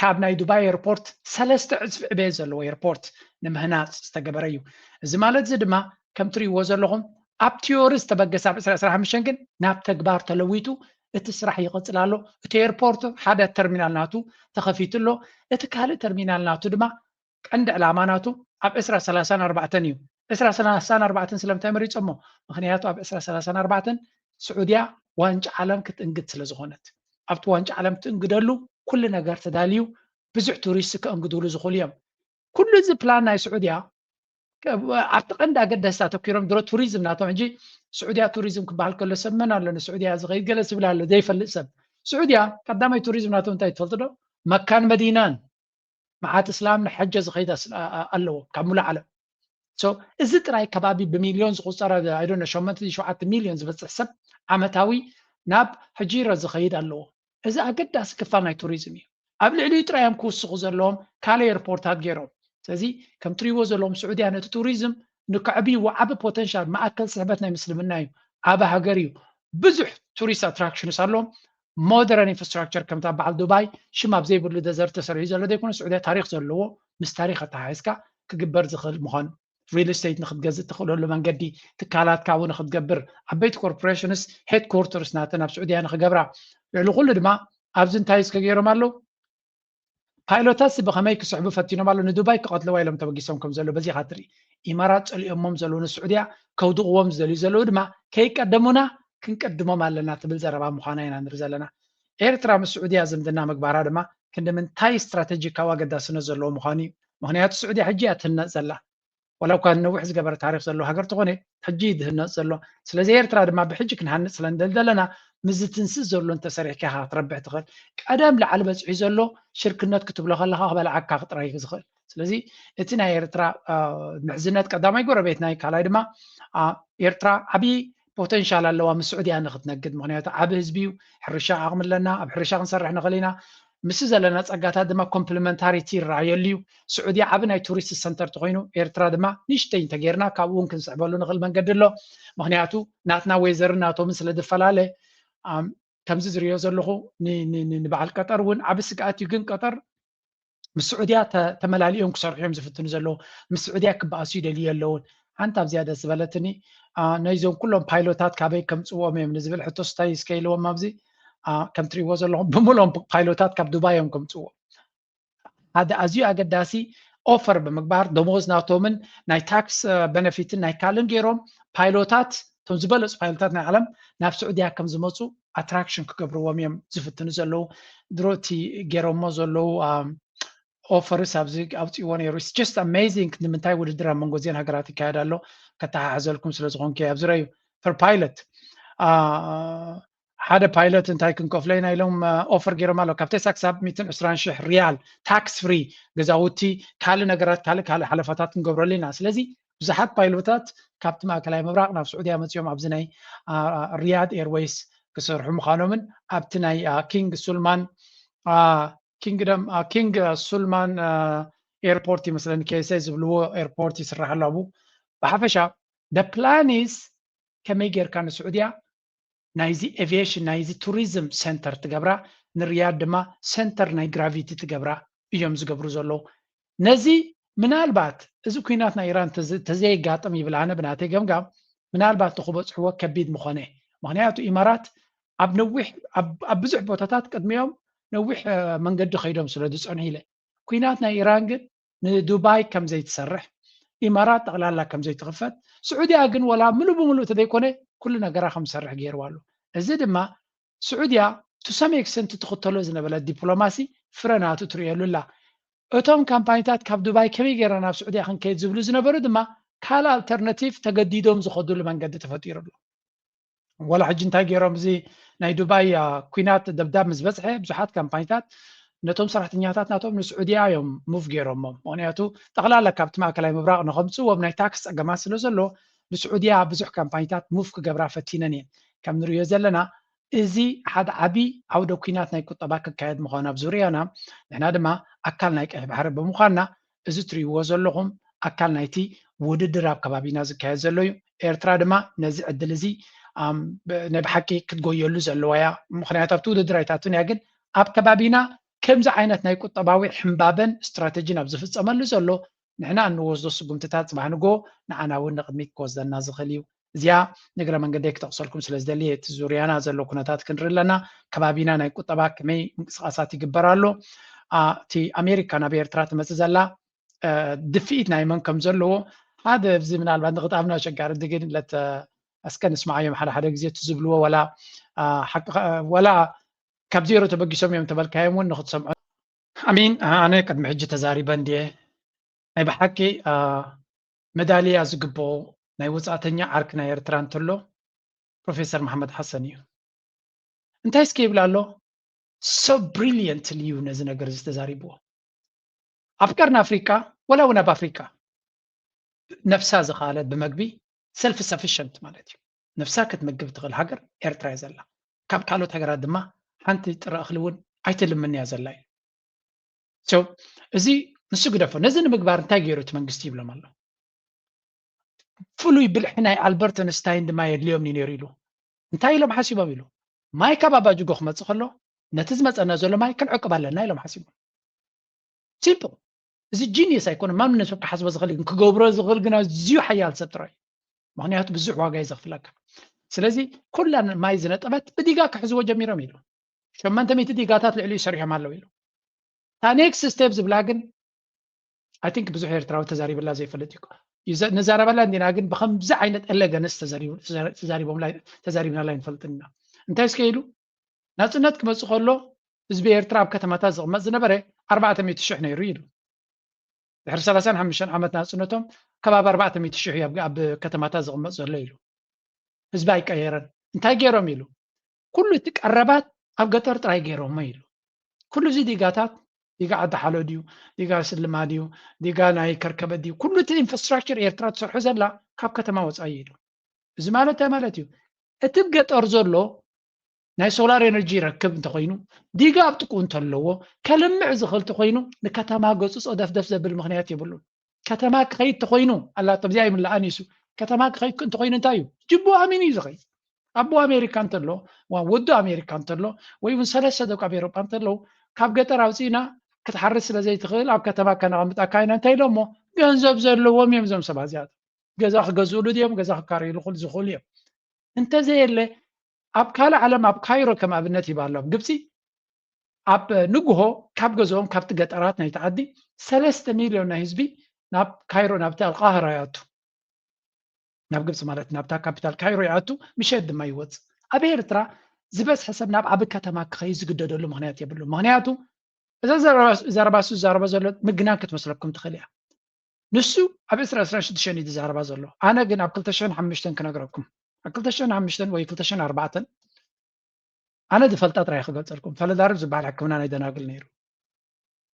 ካብ ናይ ዱባይ ኤርፖርት ሰለስተ ዕፅፊ ዕቤት ዘለዎ ኤርፖርት ንምህናፅ ዝተገበረ እዩ እዚ ማለት እዚ ድማ ከም ትሪእዎ ዘለኹም ኣብ ቲዮሪ ዝተበገሰ ኣብ ዕስራ ዕስራ ሓሙሽተ ግን ናብ ተግባር ተለዊጡ እቲ ስራሕ ይቕፅል ኣሎ እቲ ኤርፖርት ሓደ ተርሚናል ናቱ ተኸፊቱ ኣሎ እቲ ካልእ ተርሚናል ናቱ ድማ ቀንዲ ዕላማ ናቱ ኣብ ዕስራ ሰላሳን ኣርባዕተን እዩ ዕስራ ሰላሳን ኣርባዕተን ስለምንታይ መሪፆሞ ምክንያቱ ኣብ ዕስራ ሰላሳን ኣርባዕተን ስዑድያ ዋንጫ ዓለም ክትእንግድ ስለ ዝኾነት ኣብቲ ዋንጫ ዓለም ትእንግደሉ ኩሉ ነገር ተዳልዩ፣ ብዙሕ ቱሪስት ከእንግድሉ ዝኽእሉ እዮም። ኩሉ እዚ ፕላን ናይ ስዑድያ ኣብቲ ቀንዲ ኣገዳሲ ኣተኪሮም ድሮ ቱሪዝም ናቶም። ሕጂ ስዑድያ ቱሪዝም ክበሃል ከሎ ሰብ መን ኣሎ ንስዑድያ ዝኸይድ ገለ ዝብል ኣሎ ዘይፈልጥ ሰብ። ስዑድያ ቀዳማይ ቱሪዝም ናቶም እንታይ ትፈልጡ ዶ? መካን መዲናን መዓት እስላም ንሐጀ ዝኸይድ ኣለዎ ካብ ሙሉእ ዓለም። እዚ ጥራይ ከባቢ ብሚልዮን ዝቁፀር ኣይዶነ ሸሞንተ ሸውዓተ ሚልዮን ዝበፅሕ ሰብ ዓመታዊ ናብ ሕጂረ ዝኸይድ ኣለዎ። እዚ ኣገዳሲ ክፋል ናይ ቱሪዝም እዩ። ኣብ ልዕሊኡ ጥራይ እዮም ክውስኹ ዘለዎም ካልእ ኤርፖርታት ገይሮም። ስለዚ ከም ትሪእዎ ዘለዎም ስዑድያ ነቲ ቱሪዝም ንከዕብይዎ ዓቢ ፖተንሻል ማእከል ስሕበት ናይ ምስልምና እዩ። ዓቢ ሃገር እዩ። ብዙሕ ቱሪስት ኣትራክሽንስ ኣለዎም። ሞደርን ኢንፍራስትራክቸር ከምታ በዓል ዱባይ ሽም ኣብ ዘይብሉ ደዘርት ተሰሪሑ ዘሎ ዘይኮነ ስዑድያ ታሪክ ዘለዎ ምስ ታሪክ ኣተሓሒዝካ ክግበር ዝኽእል ምዃኑ ሪል ስቴት ንክትገዝእ ትኽእለሉ መንገዲ ትካላትካ እውን ንክትገብር ዓበይቲ ኮርፖሬሽንስ ሄድኮርተርስ ናተን ኣብ ስዑድያ ንክገብራ ልዕሊ ኩሉ ድማ ኣብዚ እንታይ እስከ ገይሮም ኣለዉ ፓይሎታት ብከመይ ክስሕቡ ፈቲኖም ኣለዉ ንዱባይ ክቐትልዋ ኢሎም ተበጊሶም ከም ዘለዉ በዚ ኢኻ ትርኢ ኢማራት ፀሊኦሞም ዘለዉ ንስዑድያ ከውድቕዎም ዝደልዩ ዘለዉ ድማ ከይቀደሙና ክንቀድሞም ኣለና ትብል ዘረባ ምዃና ኢና ንርኢ ዘለና ኤርትራ ምስ ስዑድያ ዝምድና ምግባራ ድማ ክንዲ ምንታይ ስትራተጂካዊ ኣገዳስነት ዘለዎ ምዃኑ እዩ ምኽንያቱ ስዑድያ ሕጂ እያ ትህነፅ ዘላ ዋላ እኳ ነዊሕ ዝገበረ ታሪክ ዘለዎ ሃገር ተኾነ ሕጂ እዩ ዝህነፅ ዘሎ ስለዚ ኤርትራ ድማ ብሕጂ ክንሃንፅ ስለ ንደሊ ዘለና ምስ ዝትንስስ ዘሎ እንተሰሪሕካ ኢኻ ክትረብሕ ትኽእል ቀደም ላዕሊ በፂሑ ዘሎ ሽርክነት ክትብሎ ከለካ ክበልዓካ ክጥራይ ዝኽእል ስለዚ እቲ ናይ ኤርትራ ምሕዝነት ቀዳማይ ጎረቤትና እዩ ካልኣይ ድማ ኤርትራ ዓብዪ ፖተንሻል ኣለዋ ምስ ስዑድያ ንክትነግድ ምክንያቱ ዓቢ ህዝቢ እዩ ሕርሻ ዓቕሚ ኣለና ኣብ ሕርሻ ክንሰርሕ ንኽእል ኢና ምስ ዘለና ጸጋታት ድማ ኮምፕሊመንታሪቲ ይረኣየሉ እዩ ስዑድያ ዓቢ ናይ ቱሪስት ሰንተር ተኮይኑ ኤርትራ ድማ ንሽተይ እንተጌርና ካብኡ እውን ክንስዕበሉ ንኽእል መንገዲ ኣሎ ምክንያቱ ናትና ዌዘርን ናቶምን ስለ ዝፈላለ ከምዚ ዝሪኦ ዘለኹ ንበዓል ቀጠር እውን ዓቢ ስግኣት እዩ ግን ቀጠር ምስ ስዑድያ ተመላሊኦም ክሰርሑ እዮም ዝፍትኑ ዘለዉ ምስ ስዑድያ ክበኣሱ ይደልዩ ኣለውን ሓንቲ ኣብዚኣ ደስ ዝበለትኒ ነይዞም ኩሎም ፓይሎታት ካበይ ከምፅዎም እዮም ንዝብል ሕቶ ስታይ እስከ ኢልዎም ኣብዚ ከም ትሪእዎ ዘለኹም ብምሎም ፓይሎታት ካብ ዱባይ እዮም ከምፅዎ ሓደ ኣዝዩ ኣገዳሲ ኦፈር ብምግባር ደሞዝ ናቶምን ናይ ታክስ በነፊትን ናይ ካልእን ገይሮም ፓይሎታት እቶም ዝበለፁ ፓይሎታት ናይ ዓለም ናብ ስዑድያ ከም ዝመፁ ኣትራክሽን ክገብርዎም እዮም ዝፍትኑ ዘለዉ ድሮ እቲ ገይሮሞ ዘለዉ ኦፈርስ ኣብዚ ኣውፅእዎ ነይሩ just amazing ንምንታይ ውድድር ኣብ መንጎ እዚአን ሃገራት ይካየድ ኣሎ ከተሓሕዘልኩም ስለ ዝኾንኩ ኣብዚ ረዩ per pilot ሓደ ፓይለት እንታይ ክንከፍሎ ኢና ኢሎም ኦፈር ገይሮም ኣሎ ካብ ቴክሳስ ክሳብ ሚእትን ዕስራን ሽሕ ሪያል ታክስ ፍሪ ገዛውቲ ካልእ ነገራት ካልእ ካልእ ሓለፋታት ክንገብረሉ ኢና ስለዚ ብዙሓት ፓይሎታት ካብቲ ማእከላይ ምብራቕ ናብ ስዑድያ መፂኦም ኣብዚ ናይ ሪያድ ኤርዌይስ ክሰርሑ ምዃኖምን ኣብቲ ናይ ኪንግ ሱልማን ኪንግደም ኪንግ ሱልማን ኤርፖርት ይመስለኒ ኬሰ ዝብልዎ ኤርፖርት ይስራሕ ኣሎ ኣብኡ ብሓፈሻ the plan is ከመይ ጌርካ ንስዑድያ ናይዚ aviation ናይዚ ቱሪዝም center ትገብራ ንሪያድ ድማ center ናይ gravity ትገብራ እዮም ዝገብሩ ዘለዉ ነዚ ምናልባት እዚ ኩናት ናይ ኢራን ተዘየጋጥም ይብል ኣነ ብናተይ ገምጋም ምናልባት ንክበፅሕዎ ከቢድ ምኾነ ምክንያቱ ኢማራት ኣብ ነዊሕ ኣብ ብዙሕ ቦታታት ቅድሚኦም ነዊሕ መንገዲ ከይዶም ስለ ዝፀንሑ ኢለ ኩናት ናይ ኢራን ግን ንዱባይ ከም ዘይትሰርሕ ኢማራት ጠቕላላ ከም ዘይትኽፈት ስዑድያ ግን ወላ ምሉእ ብምሉእ ተዘይኮነ ኩሉ ነገራ ከም ዝሰርሕ ገይርዋ ኣሎ እዚ ድማ ስዑድያ to some extent ትኽተሎ ዝነበረ ዲፕሎማሲ ፍረ ናቱ ትርእየሉ ኣላ እቶም ካምፓኒታት ካብ ዱባይ ከመይ ገይርና ናብ ስዑድያ ክንከይድ ዝብሉ ዝነበሩ ድማ ካልእ ኣልተርናቲቭ ተገዲዶም ዝኸድሉ መንገዲ ተፈጢሩ ኣሎ ዋላ ሕጂ እንታይ ገይሮም እዚ ናይ ዱባይ ኩናት ደብዳብ ምስ በፅሐ ብዙሓት ካምፓኒታት ነቶም ሰራሕተኛታት ናቶም ንስዑድያ እዮም ሙቭ ገይሮሞም ምክንያቱ ጠቕላላ ካብቲ ማእከላይ ምብራቕ ንከምፅዎም ናይ ታክስ ፀገማት ስለ ዘሎ ንስዑድያ ብዙሕ ካምፓኒታት ሙቭ ክገብራ ፈቲነን እየን ከም ንሪኦ ዘለና እዚ ሓደ ዓቢ ዓውደ ኩናት ናይ ቁጠባ ክካየድ ምዃኑ ኣብ ዙርያና ንሕና ድማ ኣካል ናይ ቀይሕ ባሕሪ ብምዃንና እዚ ትሪእዎ ዘለኹም ኣካል ናይቲ ውድድር ኣብ ከባቢና ዝካየድ ዘሎ እዩ ኤርትራ ድማ ነዚ ዕድል እዚ ናይ ብሓቂ ክትጎየሉ ዘለዋ እያ ምክንያቱ ኣብቲ ውድድር ኣይታትን እያ ግን ኣብ ከባቢና ከምዚ ዓይነት ናይ ቁጠባዊ ሕምባበን ስትራተጂን ኣብ ዝፍፀመሉ ዘሎ ንሕና እንወስዶ ስጉምትታት ፅባሕ ንጎ ንዓና እውን ንቅድሚት ክወስደና ዝኽእል እዩ እዚኣ ንግረ መንገደይ ክጠቕሰልኩም ስለ ዝደሊ እቲ ዙርያና ዘሎ ኩነታት ክንርኢ ኣለና ከባቢና ናይ ቁጠባ ከመይ ምንቅስቃሳት ይግበር ኣሎ እቲ ኣሜሪካ ናብ ኤርትራ ትመፅእ ዘላ ድፍኢት ናይ መን ከም ዘለዎ ሓደ እዚ ምናልባት ንክጣብና ኣሸጋሪ ድግን ለት እስከ ንስማዓዮም ሓደ ሓደ ግዜ እቲ ዝብልዎ ወላ ወላ ካብ ዜሮ ተበጊሶም እዮም ተበልካዮም እውን ንክትሰምዖ። ኣሚን፣ ኣነ ቅድሚ ሕጂ ተዛሪበ እንድየ። ናይ ብሓቂ፣ አ፣ መዳልያ ዝግብኦ ናይ ወጻእተኛ ዓርኪ ናይ ኤርትራ እንተሎ ፕሮፌሰር መሓመድ ሓሰን እዩ። እንታይ እስከ ይብል ኣሎ? So brilliantly እዩ ነዚ ነገር እዚ ተዛሪብዎ። ኣብ ቀርኒ ኣፍሪቃ፣ ወላ እውን ኣብ ኣፍሪቃ፣ ነፍሳ ዝኸኣለት ብመግቢ፣ ሰልፍ ሰፊሸንት ማለት እዩ። ነፍሳ ክትምግብ ትኽእል ሃገር ኤርትራ እያ ዘላ። ካብ ካልኦት ሃገራት ድማ ሓንቲ ጥረ እኽሊ እውን ኣይትልምን እያ ዘላ እዩ። So፣ እዚ ንሱ ግደፎ። ነዚ ንምግባር እንታይ ገይሩ እቲ መንግስቲ ይብሎም ኣሎ? ፍሉይ ብልሒ ናይ ኣልበርት ኣንስታይን ድማ የድልዮም እዩ ነይሩ ኢሉ። እንታይ ኢሎም ሓሲቦም ኢሉ? ማይ ካብ ኣባጅጎ ክመጽእ ከሎ፣ ነቲ ዝመጸና ዘሎ ማይ ክንዕቅብ ኣለና ኢሎም ሓሲቦም። ሲምፕል። እዚ ጂኒየስ ኣይኮነ፣ ማንም ሰብ ክሓስቦ ዝኽእል እዩ፣ ክገብሮ ዝኽእል ግን ኣዝዩ ሓያል ሰብ ጥራይ እዩ። ምኽንያቱ ብዙሕ ዋጋ እዩ ዘኽፍለካ። ስለዚ ኩላ ማይ ዝነጠበት ብዲጋ ክሕዝዎ ጀሚሮም ኢሉ። ሸሞንተ ሚእቲ ዲጋታት ልዕሊኡ ሰሪሖም ኣለዉ ኢሉ። እታ ኔክስት ስቴፕ ዝብላ ግን፣ I think ብዙሕ ኤርትራዊ ተዛሪብላ ዘይፈልጥ እዩ። ይዘ-፣ ንዛረበላ እንዲና፣ ግን ብኸምዚ ዓይነት ኤሌገንስ ተዛሪቡ-፣ ተዛሪቦምላ-፣ ተዛሪብናላ ኣይንፈልጥን ኢና። እንታይ እስከ ኢሉ? ናጽነት ክመጽእ ከሎ ህዝቢ ኤርትራ ኣብ ከተማታት ዝቕመጥ ዝነበረ ኣርባዕተ ሚእቲ ሽሕ ነይሩ ኢሉ። ድሕሪ ሰላሳን ሓሙሽተን ዓመት ናጽነቶም ከባቢ ኣርባዕተ ሚእቲ ሽሕ እዩ ኣብ፣ ኣብ ከተማታት ዝቕመጥ ዘሎ ኢሉ። ህዝቢ ኣይቀየረን። እንታይ ገይሮም ኢሉ? ኩሉ እቲ ቀረባት ኣብ ገጠር ጥራይ ገይሮሞ ኢሉ። ኩሉ እዚ ዲጋታት፣ ዲጋ ዓዲ ሓሎ ድዩ፣ ዲጋ ስልማ ድዩ፣ ዲጋ ናይ ከርከበት ድዩ፣ ኩሉ እቲ ኢንፍራስትራክቸር ኤርትራ ትሰርሖ ዘላ ካብ ከተማ ወጻኢ ኢሉ። እዚ ማለት እንታይ ማለት እዩ? እቲ ኣብ ገጠር ዘሎ ናይ ሶላር ኤነርጂ ይረክብ እንተኾይኑ፣ ዲጋ ኣብ ጥቅኡ እንተለዎ፣ ከልምዕ ዝኽእል እንተኾይኑ፣ ንከተማ ገጹ ጸደፍደፍ ዘብል ምኽንያት የብሉን። ከተማ ክኸይድ እንተኾይኑ፣ ኣላቶም እዚኣ ይምልኣ ንሱ፣ ከተማ ክኸይድ እንተኾይኑ እንታይ እዩ? ጅቡ ኣሚኑ እዩ ዝኸይድ። ኣቦ ኣሜሪካ እንተሎ፣ ዋ-፣ ወዱ ኣሜሪካ እንተሎ፣ ወይ እውን ሰለስተ ደቂ ኣብ ኤሮጳ እንተለዉ፣ ካብ ገጠር ኣውጺእና ክትሓርስ ስለ ዘይትኽእል ኣብ ከተማ ከነቐምጣካ ኢና እንታይ ኢሎሞ? ገንዘብ ዘለዎም እዮም እዞም ሰባት እዚኣቶም። ገዛ ክገዝእሉ ድዮም? ገዛ ክካረይሉ ክል-፣ ዝኽእሉ እዮም። እንተዘየለ፣ ኣብ ካልእ ዓለም፣ ኣብ ካይሮ ከም ኣብነት ይበሃሉ፣ ኣብ ግብጺ፣ ኣብ ንግሆ ካብ ገዝኦም፣ ካብቲ ገጠራት ናይቲ ዓዲ ሰለስተ ሚልዮን ናይ ህዝቢ ናብ ካይሮ፣ ናብቲ ኣልቃህራ ይኣቱ። ናብ ግብጺ ማለት ናብታ ካፒታል ካይሮ ይኣቱ፣ ምሸት ድማ ይወጽእ። ኣብ ኤርትራ ዝበዝሐ ሰብ ናብ ዓቢ ከተማ ክኸይድ ዝግደደሉ ምኽንያት የብሉን። ምኽንያቱ፣ እዛ ዘረባ፣ ዘረባ እሱ ዝዛረቦ ዘሎ ምግናን ክትመስለኩም ትኽእል እያ። ንሱ ኣብ ዕስራ ዕስራን ሽዱሽተን እዩ ዝዛረባ ዘሎ። ኣነ ግን ኣብ ክልተ ሽሕን ሓሙሽተን ክነግረኩም። ኣብ ክልተ ሽሕን ሓሙሽተን ወይ ክልተ ሽሕን ኣርባዕተን ኣነ ዝፈልጣ ጥራይ ክገልጸልኩም። ፈለዳርብ ዝበሃል ሕክምና ናይ ደናግል ነይሩ።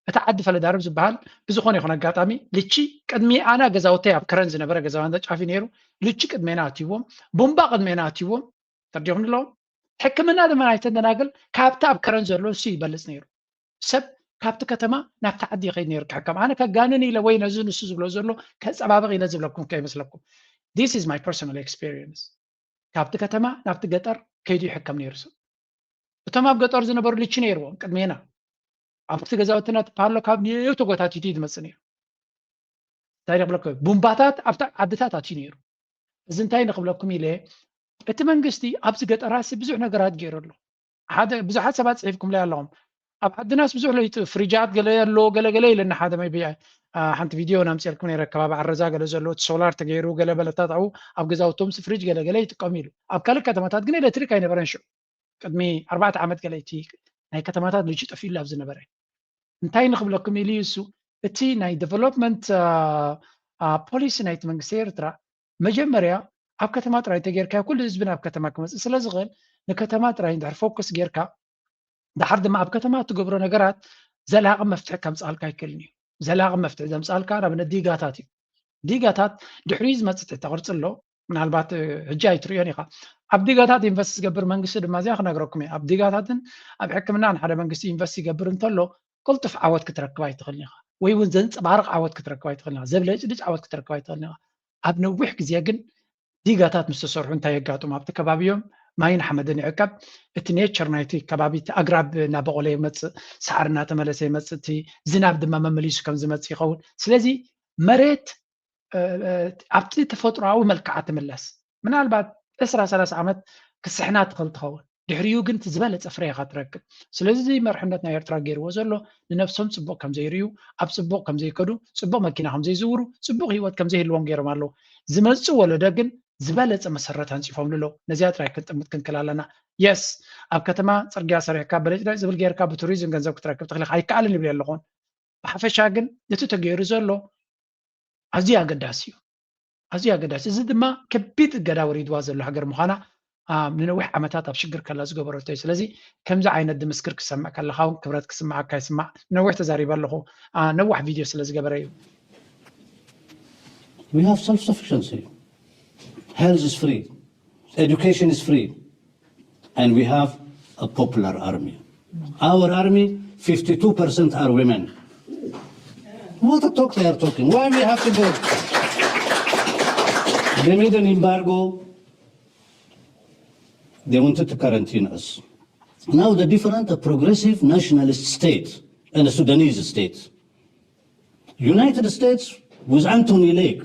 እቲ ዓዲ ፈለዳርብ ዝበሃል ብዝኾነ ይኹን ኣጋጣሚ ልቺ ቅድሚ ኣና ገዛውተይ ኣብ ከረን ዝነበረ ገዛውተይ ጫፊ ነይሩ። ልቺ ቅድሜና ኣትይዎም፣ ቡምባ ቅድሜና ኣትይዎም። ተርዲኹም ኣለዎም። ሕክምና ድማ ናይተን ደናግል ካብቲ ኣብ ከረን ዘሎ ንሱ ይበልጽ ነይሩ። ሰብ ካብቲ ከተማ ናብቲ ዓዲ ይኸይድ ነይሩ ክሕከም። ኣነ ከጋንን ኢለ ወይ ነዚ ንሱ ዝብሎ ዘሎ ከጸባብቕ ኢለ ዝብለኩም ከይመስለኩም። This is my personal experience። ካብቲ ከተማ ናብቲ ገጠር ከይዱ ይሕከም ነይሩ ሰብ። እቶም ኣብ ገጠር ዝነበሩ ልቺ ነይርዎም ቅድሜና። ኣብቲ ገዛውትና እቲ ፓሎ ካብ ኔው ተጎታቲቱ እዩ ዝመጽእ ነይሩ። እንታይ ንኽብለኩም፣ ቡምባታት ኣብቲ ዓድታት ኣትዩ ነይሩ። እዚ እንታይ ንኽብለኩም ኢለ፣ እቲ መንግስቲ ኣብዚ ገጠራሲ ብዙሕ ነገራት ገይሩ ኣሎ። ሓደ፣ ብዙሓት ሰባት ጽሒፍኩምለይ ኣለኹም። ኣብ ዓድናስ ብዙሕ ለይጡ ፍሪጃት ገለ ኣሎ፣ ገለ ገለ ኢለና ሓደ maybe፣ አ፣ ሓንቲ ቪድዮ ናምጽኤልኩም ነይረ፣ ከባቢ ዓረዛ ገለ ዘሎ እቲ ሶላር ተገይሩ ገለ በለታት ኣብኡ ኣብ ገዛውቶምስ ፍሪጅ ገለ ገለ ይጥቀሙ ኢሉ። ኣብ ካልእ ከተማታት ግን ኤሌክትሪክ ኣይነበረን ሽዑ። ቅድሚ ኣርባዕተ ዓመት ገለ እቲ ናይ ከተማታት ልጁ ጠፊኡሉ ኣብ ዝነበረ። እንታይ ንኽብለኩም ኢሉ እዩ እሱ፣ እቲ ናይ ዲቨሎፕመንት፣ አ፣ አ፣ ፖሊሲ ናይቲ መንግስቲ ኤርትራ መጀመርያ ኣብ ከተማ ጥራይ እንተጌርካዮ ኩሉ ህዝቢ ናብ ከተማ ክመጽእ ስለ ዝኽእል ንከተማ ጥራይ እንድሕር ፎከስ ጌርካ ድሓር ድማ ኣብ ከተማ እትገብሮ ነገራት ዘላቒ መፍትሒ ከምጽኣልካ ኣይክእልን እዩ። ዘላቒ መፍትሒ ዘምጽኣልካ ንኣብነት ዲጋታት እዩ። ዲጋታት ድሕሪኡ ዝመጽእ ትሕተ ቅርጺ ኣሎ። ምናልባት፣ እ፣ ሕጂ ኣይትርእዮን ኢኻ። ኣብ ዲጋታት ኢንቨስት ዝገብር መንግስቲ ድማ እዚኣ ክነግረኩም እየ። ኣብ ዲጋታትን ኣብ ሕክምናን ሓደ መንግስቲ ኢንቨስት ይገብር እንተሎ ቅልጡፍ ዓወት ክትረክብ ኣይትኽእልን ኢኻ፣ ወይ እውን ዘንጸባርቕ ዓወት ክትረክብ ኣይትኽእልን ኢኻ። ዘብለጭልጭ ዓወት ክትረክብ ኣይትኽእልን ኢኻ። ኣብ ነዊሕ ግዜ ግን ዲጋታት ምስ ተሰርሑ እንታይ የጋጥሙ? ኣብቲ ከባቢ እዮም ማይን ሓመድን ይዕቀብ። እቲ ኔቸር ናይቲ ከባቢ፣ እቲ ኣግራብ እናበቖለ ይመጽእ፣ ሳዕሪ እናተመለሰ ይመጽእ፣ እቲ ዝናብ ድማ መመሊሱ ከም ዝመጽእ ይኸውን። ስለዚ መሬት፣ እ፣ እ፣ ኣብቲ ተፈጥሮኣዊ መልክዓ ትምለስ። ምናልባት ዕስራ ሰላሳ ዓመት ክስሕና ትኽእል ትኸውን። ድሕሪኡ ግን እቲ ዝበለጸ ፍረ ኢኻ ትረክብ። ስለዚ እዚ መርሕነት ናይ ኤርትራ ገይርዎ ዘሎ ንነብሶም ጽቡቕ ከም ዘይርእዩ፣ ኣብ ጽቡቕ ከም ዘይከዱ፣ ጽቡቕ መኪና ከም ዘይዝውሩ፣ ጽቡቕ ህይወት ከም ዘይህልዎም ገይሮም ኣለዉ። ዝመጽእ ወለዶ ግን ዝበለፀ መሰረት ኣንፂፎምሉ ኣለዉ። ነዚኣ ጥራይ ክንጥምት ክንክል ኣለና። የስ፣ ኣብ ከተማ ፅርግያ ሰሪሕካ በለጭለጭ ዝብል ጌርካ ብቱሪዝም ገንዘብ ክትረክብ ትኽእል ኢኻ፣ ኣይከኣልን ይብል ኣለኹን። ብሓፈሻ ግን እቲ ተገይሩ ዘሎ ኣዝዩ ኣገዳሲ እዩ። ኣዝዩ ኣገዳሲ። እዚ ድማ ከቢድ እገዳ ወሪድዋ ዘሎ ሃገር ምዃና፣ ኣ፣ ንነዊሕ ዓመታት ኣብ ሽግር ከላ ዝገበረቶ እዩ። ስለዚ ከምዚ ዓይነት ድምስክር ክሰምዕ ከለኻ እውን ክብረት ክስምዓካ ይስማዕ። ነዊሕ ተዛሪበ ኣለኹ። ኣ፣ ነዋሕ ቪድዮ ስለ ዝገበረ እዩ። We have self-sufficiency. Health is free. Education is free. And we have a popular army. Our army, fifty-two percent are women. What a talk they are talking. Why we have to go? They made an embargo. They wanted to quarantine us. Now the different, a progressive nationalist state and a Sudanese state. United States with Anthony Lake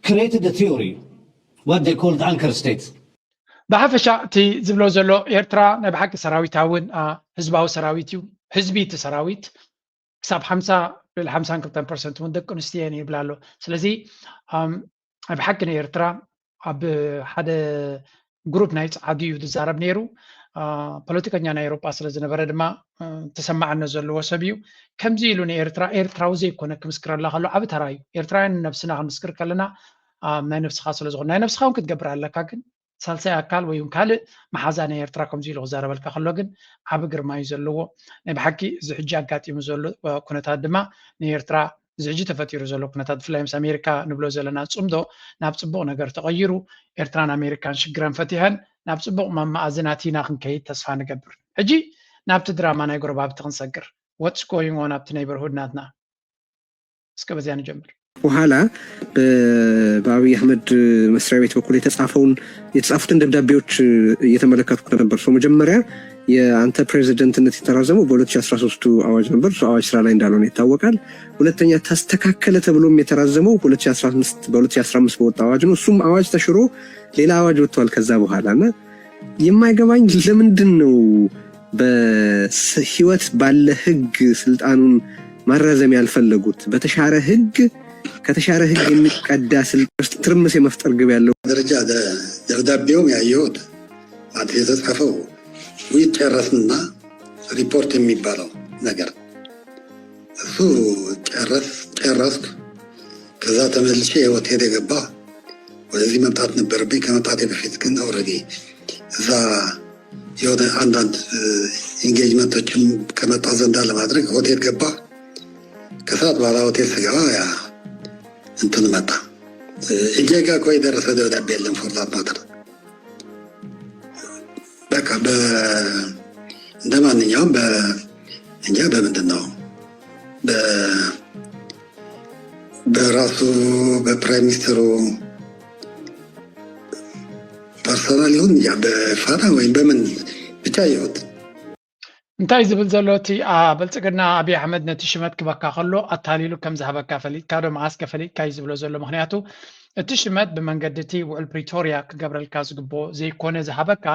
created a theory, what they called anchor state. ብሓፈሻ እቲ ዝብሎ ዘሎ ኤርትራ ናይ ብሓቂ ሰራዊታውን፣ ኣ፣ ህዝባዊ ሰራዊት እዩ። ህዝቢ እቲ ሰራዊት ክሳብ ሓምሳ፣ ልዕሊ ሓምሳን ክልተን ፐርሰንት እውን ደቂ ኣንስትዮ እየን ይብል ኣሎ። ስለዚ፣ ኣም፣ ናይ ብሓቂ ንኤርትራ ኣብ ሓደ ግሩፕ ናይ ጸዓዱ እዩ ዝዛረብ ነይሩ። ኣ፣ ፖለቲከኛ ናይ ኤውሮጳ ስለ ዝነበረ ድማ፣ እ፣ ተሰማዕነት ዘለዎ ሰብ እዩ። ከምዚ ኢሉ ንኤርትራ ኤርትራዊ ዘይኮነ ክምስክረላ ከሎ ዓቢ ተራ እዩ። ኤርትራውያን ንነብስና ክንምስክር ከለና፣ ኣ፣ ናይ ነብስኻ ስለ ዝኾነ ናይ ነብስኻ እውን ክትገብር ኣለካ። ግን ሳልሳይ ኣካል ወይ እውን ካልእ መሓዛ ናይ ኤርትራ ከምዚ ኢሉ ክዛረበልካ ከሎ ግን ዓቢ ግርማ እዩ ዘለዎ። ናይ ብሓቂ እዚ ሕጂ ኣጋጢሙ ዘሎ፣ እ፣ ኩነታት ድማ ንኤርትራ እዚ ሕጂ ተፈጢሩ ዘሎ ኩነታት ብፍላይ ምስ ኣሜሪካ ንብሎ ዘለና ጽምዶ ናብ ጽቡቕ ነገር ተቐይሩ ኤርትራን ኣሜሪካን ሽግረን ፈቲሐን ናብ ጽቡቕ መመኣዝን ኣቲና ክንከይድ ተስፋ ንገብር። ሕጂ ናብቲ ድራማ ናይ ጎረባብቲ ክንሰግር። What's going on ኣብቲ neighborhood ናትና? እስከ በዚያ ንጀምር። በኋላ በ- በአብይ አህመድ መስሪያ ቤት በኩል የተጻፈውን የተጻፉትን ደብዳቤዎች እየተመለከትኩ ነበር። ሰው መጀመሪያ የአንተ ፕሬዚደንትነት የተራዘመው በ2013ቱ አዋጅ ነበር። እሱ አዋጅ ስራ ላይ እንዳልሆነ ይታወቃል። ሁለተኛ ተስተካከለ ተብሎም የተራዘመው በ2015 በ2015 በወጣ አዋጅ ነው። እሱም አዋጅ ተሽሮ ሌላ አዋጅ ወጥቷል ከዛ በኋላ እና የማይገባኝ ለምንድን ነው በህይወት ባለ ህግ ስልጣኑን ማራዘም ያልፈለጉት? በተሻረ ህግ ከተሻረ ህግ የሚቀዳ ስልጣን ውስጥ ትርምስ የመፍጠር ግብ ያለው ደረጃ ደ- ደብዳቤውም ያየሁት ማለት የተጻፈው ውይይት ጨረስንና ሪፖርት የሚባለው ነገር እሱ ጨረስ ጨረስኩ። ከዛ ተመልሼ ሆቴል የገባ ወደዚህ መምጣት ነበረብኝ። ከመምጣቴ በፊት ግን ኦልሬዲ እዛ የሆነ አንዳንድ ኢንጌጅመንቶችን ከመጣ ዘንዳ ለማድረግ ሆቴል ገባ። ከሰዓት በኋላ ሆቴል ስገባ ያ እንትን መጣ። እጄ ጋ እኮ የደረሰ ደብዳቤ የለም። ፎር ዛት ማተር በቃ በ- እንደ ማንኛውም በ- እንጃ በምንድን ነው በ- በራሱ በፕራይም ሚኒስትሩ ፐርሰናል ይሁን እንጃ በፋና ወይም በምን ብቻ አየሁት። እንታይ ዝብል ዘሎ እቲ፣ ኣ፣ ብልጽግና ኣብይ ኣሕመድ ነቲ ሽመት ክበካ ከሎ ኣታሊሉ ከም ዝሃበካ ፈሊጥካ ዶ መዓስከ ፈሊጥካ እዩ ዝብሎ ዘሎ። ምኽንያቱ እቲ ሽመት ብመንገዲ እቲ ውዕል ፕሪቶርያ ክገብረልካ ዝግብኦ ዘይኮነ ዝሃበካ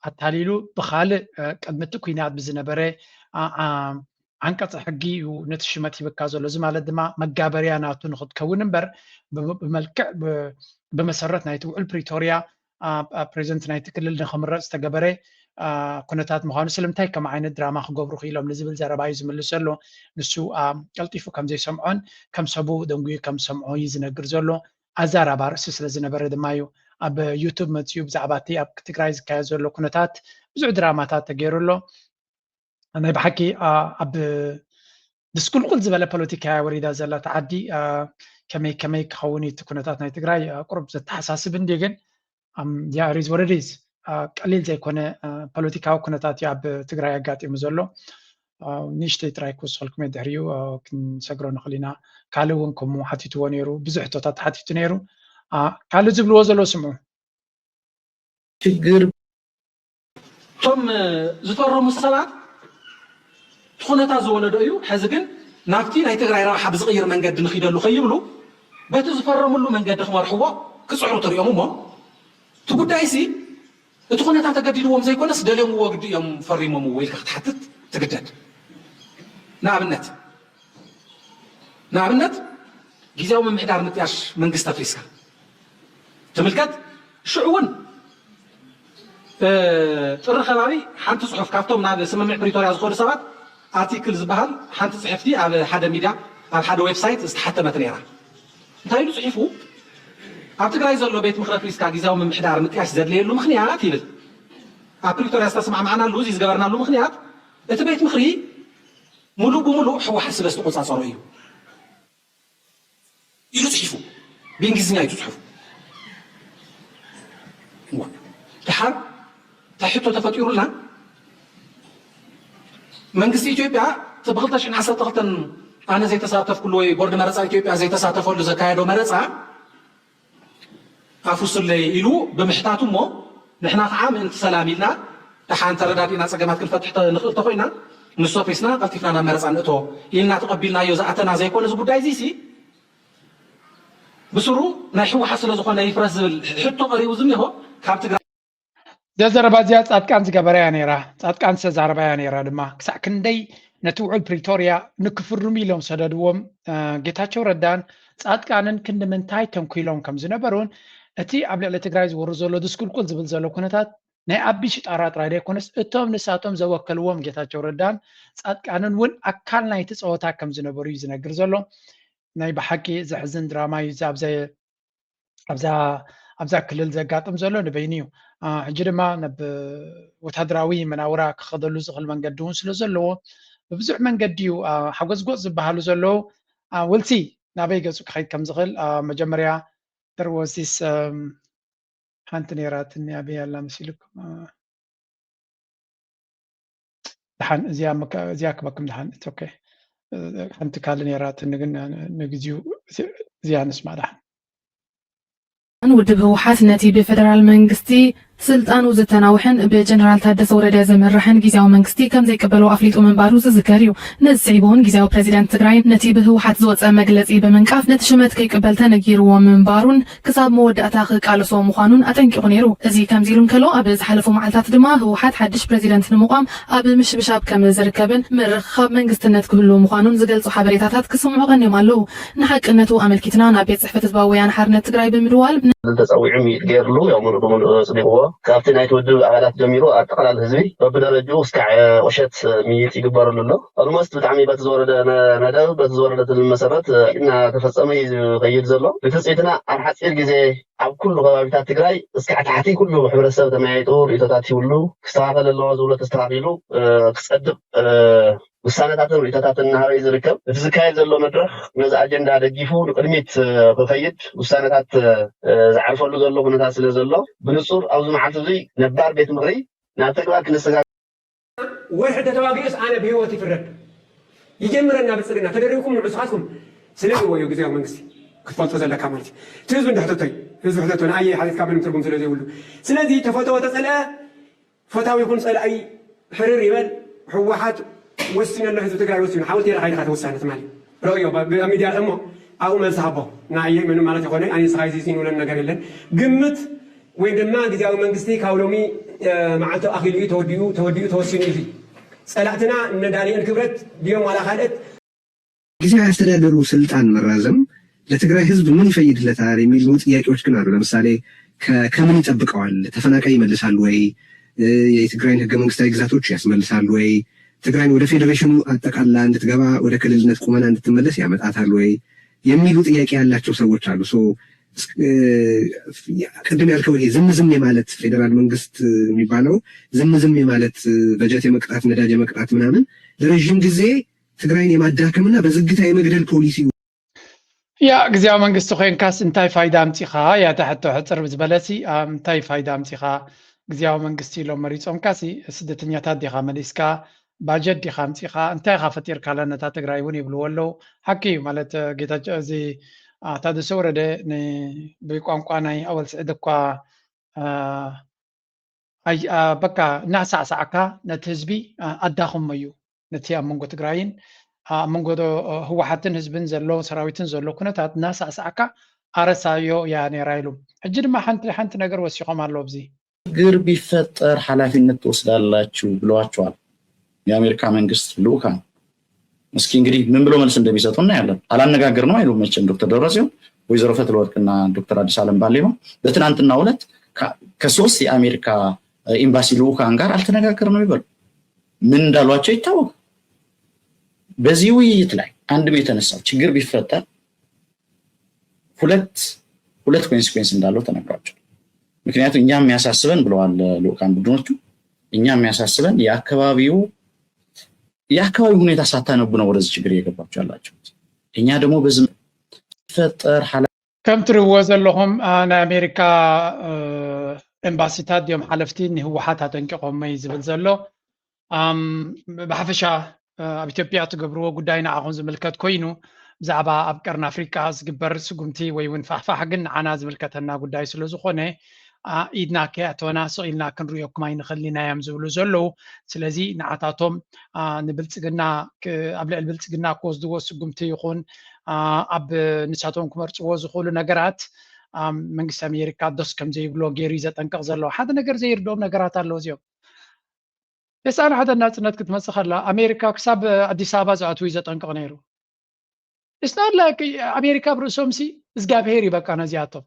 ኣታሊሉ ብኻልእ፣ እ፣ ቅድሚ እቲ ኲናት ብዝነበረ፣ ኣ፣ ኣ፣ ዓንቀጸ ሕጊ እዩ ነቲ ሽመት ሂበካ ዘሎ። እዚ ማለት ድማ መጋበርያ ናቱ ንኽትከውን እምበር ብ- ብመልክዕ ብ- ብመሰረት ናይቲ ውዕል ፕሪቶርያ፣ ኣ፣ ኣ፣ ፕሬዚደንት ናይቲ ክልል ንኽምረጽ ዝተገበረ፣ ኣ፣ ኩነታት ምዃኑ ስለምንታይ ከም ዓይነት ድራማ ክገብሩ ክኢሎም ንዝብል ዘረባ እዩ ዝምልስ ዘሎ። ንሱ፣ ኣ፣ ቀልጢፉ ከም ዘይሰምዖን ከም ሰቡ ደንጉዩ ከም ዝሰምዖ እዩ ዝነግር ዘሎ። ኣዛራቢ ኣርእስቲ ስለ ዝነበረ ድማ እዩ። ኣብ ዩቱብ መጺኡ ብዛዕባ እቲ ኣብ ትግራይ ዝካየድ ዘሎ ኩነታት ብዙሕ ድራማታት ተገይሩ ኣሎ። ናይ ብሓቂ፣ ኣ፣ ኣብ ድስቁልቁል ዝበለ ፖለቲካ እያ ወሪዳ ዘላ እታ ዓዲ። ኣ፣ ከመይ ከመይ ክኸውን እዩ እቲ ኩነታት ናይ ትግራይ? ኣ፣ ቁሩብ ዘተሓሳስብ እንድዩ፣ ግን፣ ኣም፣ yeah, it is what it is። ኣ፣ ቀሊል ዘይኮነ፣ ኣ፣ ፖለቲካዊ ኩነታት እዩ ኣብ ትግራይ ኣጋጢሙ ዘሎ። ኣ፣ ንእሽተይ ጥራይ ክውስኸልኩም እየ፣ ድሕሪኡ፣ ኣ፣ ክንሰግሮ ንኽእል ኢና። ካልእ እውን ከምኡ ሓቲትዎ ነይሩ፣ ብዙሕ ሕቶታት ተሓቲቱ ነይሩ። ኣ፣ ካልእ ዝብልዎ ዘለዉ ስምዑ። ችግር እቶም ዝፈረሙ ሰባት እቲ ኩነታት ዝወለዶ እዩ። ሕዚ ግን ናብቲ ናይ ትግራይ ረብሓ ብዝቕይር መንገዲ ንኺደሉ ከይብሉ በቲ ዝፈረምሉ መንገዲ ክመርሕዎ ክፅዕሩ ትሪኦም እሞ እቲ ጉዳይሲ እቲ ኩነታት ተገዲድዎም ዘይኮነስ ደልዮምዎ ግዲ እዮም ፈሪሞምዎ ኢልካ ክትሓትት ትግደድ። ንኣብነት ንኣብነት ግዝያዊ ምምሕዳር ምጥያሽ መንግስቲ ኣፍሪስካ ትምልከት። ሽዑ እውን ጥሪ ከባቢ ሓንቲ ፅሑፍ ካብቶም ናብ ስምምዕ ፕሪቶርያ ዝኸዱ ሰባት ኣርቲክል ዝበሃል ሓንቲ ፅሕፍቲ ኣብ ሓደ ሚድያ ኣብ ሓደ ዌብሳይት ዝተሓተመት ነይራ። እንታይ ኢሉ ፅሒፉ? ኣብ ትግራይ ዘሎ ቤት ምኽሪ ኣፍሪስካ ግዜያዊ ምምሕዳር ምጥያሽ ዘድለየሉ ምኽንያት ይብል። ኣብ ፕሪቶርያ ዝተስማዕማዕናሉ እዚ ዝገበርናሉ ምኽንያት እቲ ቤት ምኽሪ ሙሉእ ብሙሉእ ህወሓት ስለ ዝተቆፃፀሮ እዩ። ኢሉ ፅሒፉ። ብእንግሊዝኛ እዩ ፅሑፉ። ድሓር እንታይ ሕቶ ተፈጢሩልና? መንግስቲ ኢትዮጵያ እቲ ብ2012 ኣነ ዘይተሳተፍኩሉ ወይ ቦርድ መረፃ ኢትዮጵያ ዘይተሳተፈሉ ዘካየዶ መረፃ ኣፍርሱለይ ኢሉ ብምሕታቱ እሞ ንሕና ከዓ ምእንቲ ሰላም ኢልና ደሓን ተረዳዲእና ፀገማት ክንፈትሕ ንኽእል ተኮይና ንሱ ኣፍሪስና ቀልጢፍና ናብ መረፃ ንእቶ ኢልና ተቐቢልናዮ ዝኣተና ዘይኮነ እዚ ጉዳይ እዚ ሲ ብስሩ ናይ ህወሓት ስለ ዝኾነ ይፍረስ ዝብል ሕቶ ቀሪቡ ዝኒሆ ካብ ትግራይ ዘዘረባ እዚኣ ፃድቃን ዝገበረያ ነይራ። ፃድቃን ዝተዛረባያ ነይራ ድማ ክሳዕ ክንደይ ነቲ ውዕል ፕሪቶርያ ንክፍርሙ ኢሎም ሰደድዎም ጌታቸው ረዳን ፃድቃንን ክንዲ ምንታይ ተንኪሎም ከም ዝነበሩን እቲ ኣብ ልዕሊ ትግራይ ዝወርድ ዘሎ ድስቁልቁል ዝብል ዘሎ ኩነታት ናይ ኣቢ ሽጣራ ጥራይ ዘይኮነስ እቶም ንሳቶም ዘወከልዎም ጌታቸው ረዳን ፃድቃንን እውን ኣካል ናይቲ ፀወታ ከም ዝነበሩ እዩ ዝነግር ዘሎ። ናይ ብሓቂ ዘሕዝን ድራማ እዩ ኣብዚ ኣብዛ ኣብዛ ኣብዛ ክልል ዘጋጥም ዘሎ ንበይኑ እዩ። ሕጂ ድማ ናብ ወታደራዊ መናውራ ክኸደሉ ዝኽእል መንገዲ እውን ስለ ዘለዎ ብብዙሕ መንገዲ እዩ ሓጎዝጎዝ ዝበሃሉ ዘለዉ። ውልሲ ናበይ ገፁ ክኸይድ ከም ዝኽእል መጀመርያ there was this ሓንቲ ነይራትኒ ኣበይ ኣላ መሲልኩም ድሓን እዚኣ ክበኩም ድሓን ኦኬ ሓንቲ ካል ነይራትኒ ግን ንግዚኡ እዚኣ ንስማ ድሓን ውድብ ህወሓት ነቲ ብፌደራል መንግስቲ ስልጣኑ ዝተናውሐን ብጀነራል ታደሰ ወረደ ዝምርሕን ግዝያዊ መንግስቲ ከም ዘይቅበሎ ኣፍሊጡ ምንባሩ ዝዝከር እዩ። ነዚ ስዒቡ እውን ግዝያዊ ፕረዚደንት ትግራይ ነቲ ብህወሓት ዝወፀ መግለፂ ብምንቃፍ ነቲ ሽመት ከይቅበል ተነጊርዎ ምንባሩን ክሳብ መወዳእታ ክቃለሶ ምዃኑን ኣጠንቂቑ ነይሩ። እዚ ከምዚ ኢሉ እንከሎ ኣብ ዝሓለፉ መዓልታት ድማ ህወሓት ሓድሽ ፕረዚደንት ንምቋም ኣብ ምሽብሻብ ከም ዝርከብን ምርኽኻብ መንግስትነት ክህሉ ምዃኑን ዝገልፁ ሓበሬታታት ክስምዑ ቀኒዮም ኣለዉ። ንሓቅነቱ ኣመልኪትና ናብ ቤት ፅሕፈት ህዝባዊ ወያነ ሓርነት ትግራይ ብምድዋል ተፀዊዑ ሚት ገይርሉ ያው ሙሉእ ብሙሉእ ፅዲቕዎ ካብቲ ናይቲ ውድብ ኣባላት ጀሚሩ ኣጠቓላሊ ህዝቢ በብደረጅኡ እስካዕ ቁሸት ሚት ይግበረሉ ኣሎ። ኦልሞስት ብጣዕሚ በቲ ዝወረደ መደብ በቲ ዝወረደ ትልሚ መሰረት እናተፈፀመ እዩ ዝኸይድ ዘሎ። ብትፅቢትና ኣብ ሓፂር ግዜ ኣብ ኩሉ ከባቢታት ትግራይ እስካዕ ታሕቲ ኩሉ ሕብረተሰብ ተመያይጡ ርእቶታት ይብሉ ክስተኻኸል ኣለዎ ዝብሎ ተስተኻኺሉ ክፀድቕ ውሳነታትን ርእቶታትን እናሃበ እዩ ዝርከብ። እቲ ዝካየድ ዘሎ መድረኽ ነዚ ኣጀንዳ ደጊፉ ንቕድሚት ክኸይድ ውሳነታት ዝዓርፈሉ ዘሎ ኩነታት ስለ ዘሎ ብንፁር ኣብዚ መዓልቲ እዚ ነባር ቤት ምኽሪ ናብ ተግባር ክነሰጋግር ወርሒ ተተዋጊኡስ ኣነ ብህይወት ይፍረድ ይጀምረና ብልፅግና ተደሪብኩም ንዑ ስኻትኩም ስለዚ ወዮ ግዝያዊ መንግስቲ ክትፈልጦ ዘለካ ማለት እዩ እቲ ህዝቢ እንድሕተቶይ ህዝቢ ሕተቶ ንኣየ ሓቲትካ ምንም ትርጉም ስለ ዘይብሉ ስለዚ ተፈተወ ተፀልአ ፈታዊ ይኹን ፀላኢ ሕርር ይበል ህወሓት ወሲኑ ኣሎ ህዝቢ ትግራይ ወሲኑ ሓወልቲ የለ ካይድካ ተወሳነ ትማሊ ረእዮ ብሚድያ እሞ ኣብኡ መልሲ ሃቦ ንኣየ ምንም ማለት ይኮነ ኣነ ስኻ ይሲሲን ውለን ነገር የለን ግምት ወይ ድማ ግዝያዊ መንግስቲ ካብ ሎሚ መዓልቲ ኣኺሉ እዩ ተወዲኡ ተወዲኡ ተወሲኑ እዩ ጸላእትና እነ ዳንኤል ክብረት ድዮም ዋላ ካልእት ጊዜያዊ ኣስተዳደሩ ስልጣን መራዘም ለትግራይ ህዝብ ምን ይፈይድለታል የሚሉ ጥያቄዎች ግን አሉ። ለምሳሌ ከምን ይጠብቀዋል? ተፈናቃይ ይመልሳል ወይ? የትግራይን ህገ መንግስታዊ ግዛቶች ያስመልሳል ወይ? ትግራይን ወደ ፌዴሬሽኑ አጠቃላ እንድትገባ ወደ ክልልነት ቁመና እንድትመለስ ያመጣታል ወይ? የሚሉ ጥያቄ ያላቸው ሰዎች አሉ። ቅድም ያልከው ይሄ ዝም ዝም የማለት ፌዴራል መንግስት የሚባለው ዝም ዝም የማለት በጀት የመቅጣት ነዳጅ የመቅጣት ምናምን ለረዥም ጊዜ ትግራይን የማዳከምና በዝግታ የመግደል ፖሊሲ ያ ግዜያዊ መንግስቲ ኮይንካስ እንታይ ፋይዳ ኣምፂኻ እያ እታ ሕቶ ሕፅር ዝበለሲ እንታይ ፋይዳ ኣምፂኻ ግዜያዊ መንግስቲ ኢሎም መሪፆምካሲ ስደተኛታት ዲኻ መሊስካ ባጀት ዲኻ ኣምፂኻ እንታይ ኢኻ ፈጢርካላ ነታ ትግራይ እውን ይብልዎ ኣለዉ ሓቂ እዩ ማለት ጌታቸው እዚ ታደሰ ወረደ ብቋንቋ ናይ ኣወል ስዕድ እኳ በቃ እናሳዕሳዕካ ነቲ ህዝቢ ኣዳኽሞ እዩ ነቲ ኣብ መንጎ ትግራይን ኣብ መንጎ ህወሓትን ህዝብን ዘሎ ሰራዊትን ዘሎ ኩነታት እናሳዕሳዕካ ኣረሳዮ እያ ነይራ ኢሉ ሕጂ ድማ ሓንቲ ሓንቲ ነገር ወሲኾም ኣሎ ኣብዚ ችግር ቢፈጠር ሓላፊነት ትወስዳላችሁ ብለዋቸዋል የአሜሪካ መንግስት ልኡካን እስኪ እንግዲህ ምን ብሎ መልስ እንደሚሰጡ እናያለን። አላነጋገርንም አይሉም መቼም ዶክተር ደብረጽዮን፣ ወይዘሮ ፈትለወርቅና ዶክተር አዲስ አለም ባሌማ በትናንትናው ዕለት ከ- ከሶስት የአሜሪካ ኤምባሲ ልኡካን ጋር አልተነጋገርንም ይበሉ። ምን እንዳሏቸው ይታወቅ። በዚህ ውይይት ላይ አንድም የተነሳው ችግር ቢፈጠር ሁለት ሁለት ኮንሲኩዌንስ እንዳለው ተነግሯቸዋል። ምክንያቱም እኛ የሚያሳስበን ብለዋል ልኡካን ቡድኖቹ፣ እኛ የሚያሳስበን የአካባቢው የአካባቢው ሁኔታ ሳታነቡ ነው ወደዚህ ችግር እየገባችሁ ያላችሁት። እኛ ደግሞ በዚህ ፈጠር ሐላ ከም ትሪእዎ ዘለኹም አ፣ ናይ ኣሜሪካ እ፣ ኤምባሲታት ድዮም ሓለፍቲ ንህወሓት ኣጠንቂቖመይ ዝብል ዘሎ። ኣም፣ ብሓፈሻ እ፣ ኣብ ኢትዮጵያ ትገብርዎ ጉዳይ ንዓኹም ዝምልከት ኮይኑ ብዛዕባ ኣብ ቀርኒ ኣፍሪቃ ዝግበር ስጉምቲ ወይ እውን ፋሕፋሕ ግን ንዓና ዝምልከተና ጉዳይ ስለ ዝኾነ አ፣ ኢድና ከይኣተወና ስቕ ኢልና ክንሪኦኩም ኣይንኽእልን ኢና እዮም ዝብሉ ዘለዉ። ስለዚ ንዓታቶም አ፣ ንብልፅግና ክ- ኣብ ልዕሊ ብልፅግና ክወስድዎ ስጉምቲ ይኹን አ፣ ኣብ ንሳቶም ክመርፅዎ ዝኽእሉ ነገራት አ፣ መንግስቲ ኣሜሪካ ደስ ከም ዘይብሎ ገይሩ እዩ ዘጠንቅቕ ዘሎ። ሓደ ነገር ዘይርድኦም ነገራት ኣለዉ እዚኦም። የሳና ሓደ ናፅነት ክትመፅእ ከላ ኣሜሪካ ክሳብ ኣዲስ ኣበባ ዝኣትዉ እዩ ዘጠንቅቕ ነይሩ። It's not like ኣሜሪካ ብርእሶም ሲ እግዚኣብሄር እዩ በቃ ነዚኣቶም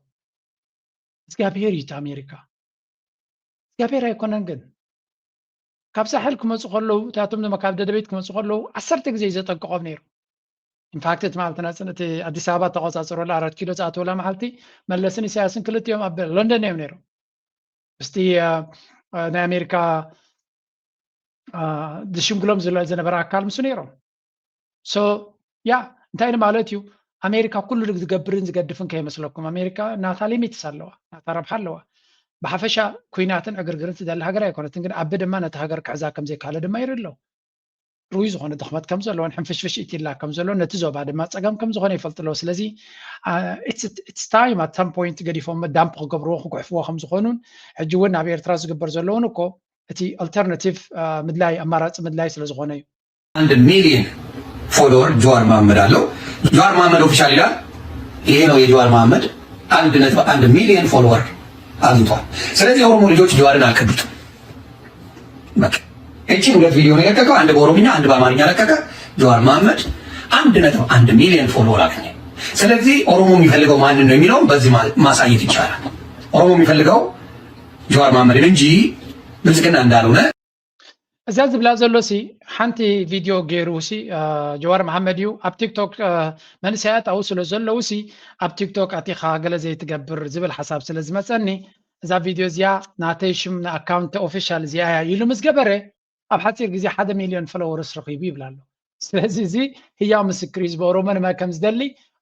እግዚኣብሄር እዩ እቲ ኣሜሪካ እግዚኣብሄር ኣይኮነን ግን ካብ ሳሕል ክመፁ ከለዉ እታቶም ድማ ካብ ደደቤት ክመፁ ከለዉ ዓሰርተ ግዜ እዩ ዘጠንቅቖም ነይሩ ኢንፋክት እቲ ማለት ናፅን እቲ ኣዲስ ኣበባ ተቆፃፅሮላ ኣራት ኪሎ ዝኣተወላ መዓልቲ መለስን ኢሳያስን ክልቲኦም ኣብ ለንደን እዮም ነይሮም ምስቲ አ፣ አ፣ ናይ ኣሜሪካ አ፣ ዝሽምግሎም ዝለ- ዝነበረ ኣካል ምስ ነይሮም ሶ ያ እንታይ ማለት እዩ ኣሜሪካ ኩሉ ዝገብርን ዝገድፍን ከይመስለኩም ኣሜሪካ ናታ ሊሚትስ ኣለዋ ናታ ረብሓ ኣለዋ ብሓፈሻ ኩናትን ዕግርግርን ትደሊ ሃገር ኣይኮነትን ግን ኣቢ ድማ ነቲ ሃገር ክሕዛ ከምዘይካለ ድማ ይርኢ ኣለዉ ርኡይ ዝኾነ ድኽመት ከም ዘለዎን ሕንፍሽፍሽ ኢትላ ከም ዘሎ ነቲ ዞባ ድማ ፀገም ከም ዝኾነ ይፈልጡ ኣለዉ ስለዚ it's time at some point ገዲፎም ዳምፕ ክገብርዎ ክጉሕፍዎ ከም ዝኾኑን ሕጂ እውን ኣብ ኤርትራ ዝግበር ዘለውን እኮ እቲ ኣልተርናቲቭ ምድላይ ኣማራፂ ምድላይ ስለ ዝኾነ እዩ አንድ ሚሊዮን ፎሎወር ጀዋር መሐመድ አለው። ጀዋር መሐመድ ኦፊሻል ይላል። ይሄ ነው የጀዋር መሐመድ አንድ ነጥብ አንድ ሚሊዮን ፎሎወር አግኝቷል። ስለዚህ የኦሮሞ ልጆች ጀዋርን አልቀዱትም። በቃ እቺ ሁለት ቪዲዮ ነው የለቀቀው። አንድ በኦሮምኛ አንድ በአማርኛ ለቀቀ። ጀዋር መሐመድ አንድ ነጥብ አንድ ሚሊዮን ፎሎወር አገኘ። ስለዚህ ኦሮሞ የሚፈልገው ማንን ነው የሚለውን በዚህ ማ- ማሳየት ይቻላል። ኦሮሞ የሚፈልገው ጀዋር መሐመድን እንጂ ብልጽግና እንዳልሆነ እዛ ዝብላ ዘሎ ሲ ሓንቲ ቪድዮ ገይሩ ሲ አ፣ ጀዋር መሓመድ እዩ ኣብ ቲክቶክ አ፣ መንእሰያት ኣብኡ ስለ ዘለዉ ሲ ኣብ ቲክቶክ ኣቲኻ ገለ ዘይትገብር ዝብል ሓሳብ ስለ ዝመፀኒ እዛ ቪድዮ እዚኣ ናተይ ሽም ንኣካውንት ኦፊሻል እዚኣ እያ ኢሉ ምስ ገበረ ኣብ ሓፂር ግዜ ሓደ ሚልዮን ፎሎወርስ ረኺቡ ይብል ኣሎ ስለዚ እዚ ህያው ምስክር እዩ ዝበሮመ ንመን ከም ዝደሊ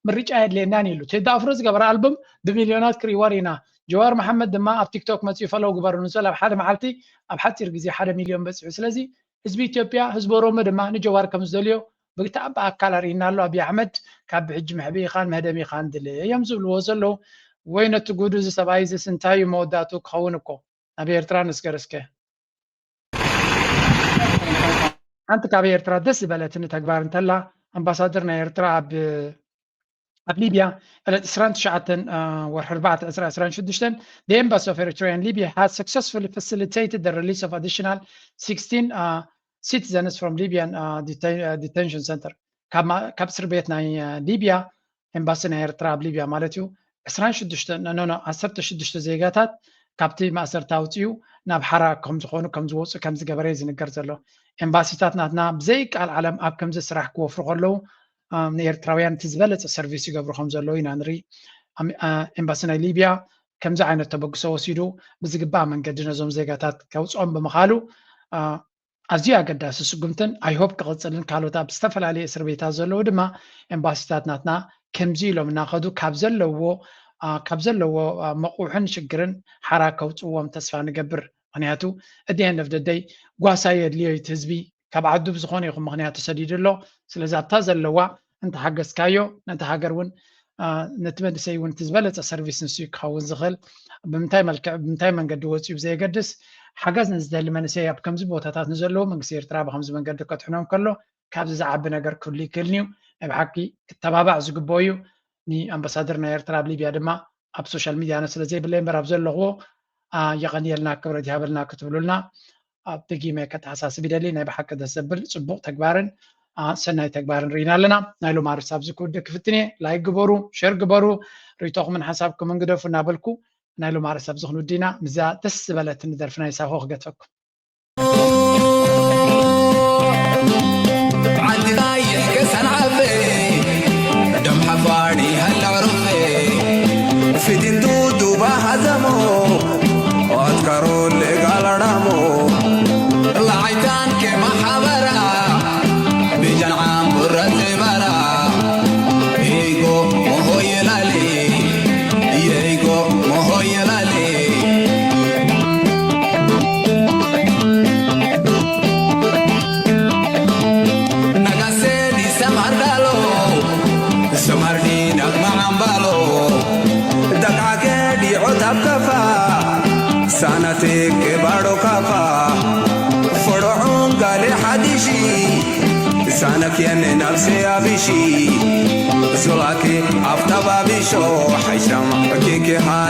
ምርጫ የድልየናን ኢሉ ቴዲ ኣፍሮ ዝገበረ ኣልቡም ብሚልዮናት ክርእይዋ ርኢና ጀዋር መሓመድ ድማ ኣብ ቲክቶክ መፅኡ ፈለው ግበሩኒ ዝብል ኣብ ሓደ መዓልቲ ኣብ ሓፂር ግዜ ሓደ ሚልዮን በፂሑ ስለዚ ህዝቢ ኢትዮጵያ ህዝቢ ኦሮሞ ድማ ንጀዋር ከም ዝደልዮ ብግታእ ብኣካል ኣርእይና ኣሎ ኣብይ ኣሕመድ ካብ ብሕጂ መሕብኢኻን መህደሚኻን ድለ እዮም ዝብልዎ ዘለዉ ወይ ነቲ ጉዱ እዚ ሰብኣይ እዚ ስንታይ እዩ መወዳእቱ ክኸውን እኮ ኣብ ኤርትራ ንስገር እስከ ሓንቲ ካብ ኤርትራ ደስ ዝበለትኒ ተግባር እንተላ ኣምባሳደር ናይ ኤርትራ ኣብ ኣብ ሊብያ ዕለት ዕስራን ትሽዓተን ወርሒ ኣርባዕተ ዕስራ ዕስራን ሽዱሽተን the embassy of Eritrea in Libya has successfully facilitated the release of additional sixteen uh, citizens from Libyan uh, deten- uh, detention center ካብ ማ- ካብ እስር ቤት ናይ uh, ሊብያ ኤምባሲ ናይ ኤርትራ ኣብ ሊብያ ማለት እዩ ዕስራን ሽዱሽተ ኖ ኖ ዓሰርተ ሽዱሽተ ዜጋታት ካብቲ ማእሰርቲ ኣውፅኡ ናብ ሓራ ከም ዝኾኑ ከም ዝወፁ ከም ዝገበረ እዩ ዝንገር ዘሎ ኤምባሲታት ናትና ብዘይ ቃል ዓለም ኣብ ከምዚ ስራሕ ክወፍሩ ከለዉ ንኤርትራውያን እቲ ዝበለፀ ሰርቪስ ይገብሩ ከም ዘለዉ ኢና ንርኢ ኤምባሲ ናይ ሊብያ ከምዚ ዓይነት ተበግሶ ወሲዱ ብዝግባእ መንገዲ ነዞም ዜጋታት ከውፅኦም ብምኻሉ ኣዝዩ ኣገዳሲ ስጉምትን ኣይሆፕ ክቕፅልን ካልኦት ኣብ ዝተፈላለዩ እስር ቤታት ዘለዉ ድማ ኤምባሲታት ናትና ከምዚ ኢሎም እናኸዱ ካብ ዘለዎ ካብ ዘለዎ መቑሕን ሽግርን ሓራ ከውፅዎም ተስፋ ንገብር ምክንያቱ እዲያን ነፍደደይ ጓሳ የድልዮ እቲ ህዝቢ ካብ ዓዱ ብዝኾነ ይኹን ምክንያት ተሰዲዱ ኣሎ ስለዚ ኣብታ ዘለዋ እንተሓገዝካዮ ነቲ ሃገር እውን ነቲ መንእሰይ እውን እቲ ዝበለፀ ሰርቪስ ንሱ ክኸውን ዝኽእል ብምንታይ መልክዕ ብምንታይ መንገዲ ወፂኡ ብዘየገድስ ሓገዝ ንዝደሊ መንእሰይ ኣብ ከምዚ ቦታታት ንዘለዉ መንግስቲ ኤርትራ ብከምዚ መንገዲ ከድሕኖም ከሎ ካብዚ ዝዓቢ ነገር ክህሉ ይክእልን እዩ ናይ ብሓቂ ክተባባዕ ዝግብኦ እዩ ንኣምባሳደር ናይ ኤርትራ ኣብ ሊብያ ድማ ኣብ ሶሻል ሚድያ ኣነ ስለ ዘይብለይ እምበር ኣብ ዘለኽዎ የቐንየልና ክብረት ይሃበልና ክትብሉልና ደጊመ ከተሓሳስብ ይደሊ ናይ ብሓቂ ደስ ዘብል ፅቡቕ ተግባርን ሰናይ ተግባርን ርኢና ኣለና ናይ ሎማ ርስ ኣብዚ ክውድእ ክፍትን እየ ላይክ ግበሩ ሸር ግበሩ ርእቶኹምን ሓሳብኩምን ግደፉ እናበልኩ ናይ ሎማርስ ኣብዚ ክንውድእ ኢና። ምስዛ ደስ ዝበለትኒ ደርፊ ናይ ሳሆ ክገድፈኩም። ዓዲ ቀይሕ ከሰንዓፈ ደም ሓፋኒ ሃላዕሩፈ ፊቲንቱ ዱባ ሃዘሞ ኣትካሮ ለጋላዳሞ ላዓይታን ከማሓበራ ቢጃን ዓምቡረ ዝባራ ይጎ ሞሆ የላሊ ይጎ ሞሆ የላሊ ነጋሴ ዲሰማር ዳሎ ሰማር ዲናግ ማዓምባሎ ደቃ ገዲዖ ታብ ከፋ ሳናቴ ገባዶ ካፋ ፈርዖን ጋሌ ሓዲሺ ሳነክየን ናብሴ ኣቢሺ ዞላኬ ኣፍታብ ኣቢሾ ሓይሻም ኬኬ ሃለ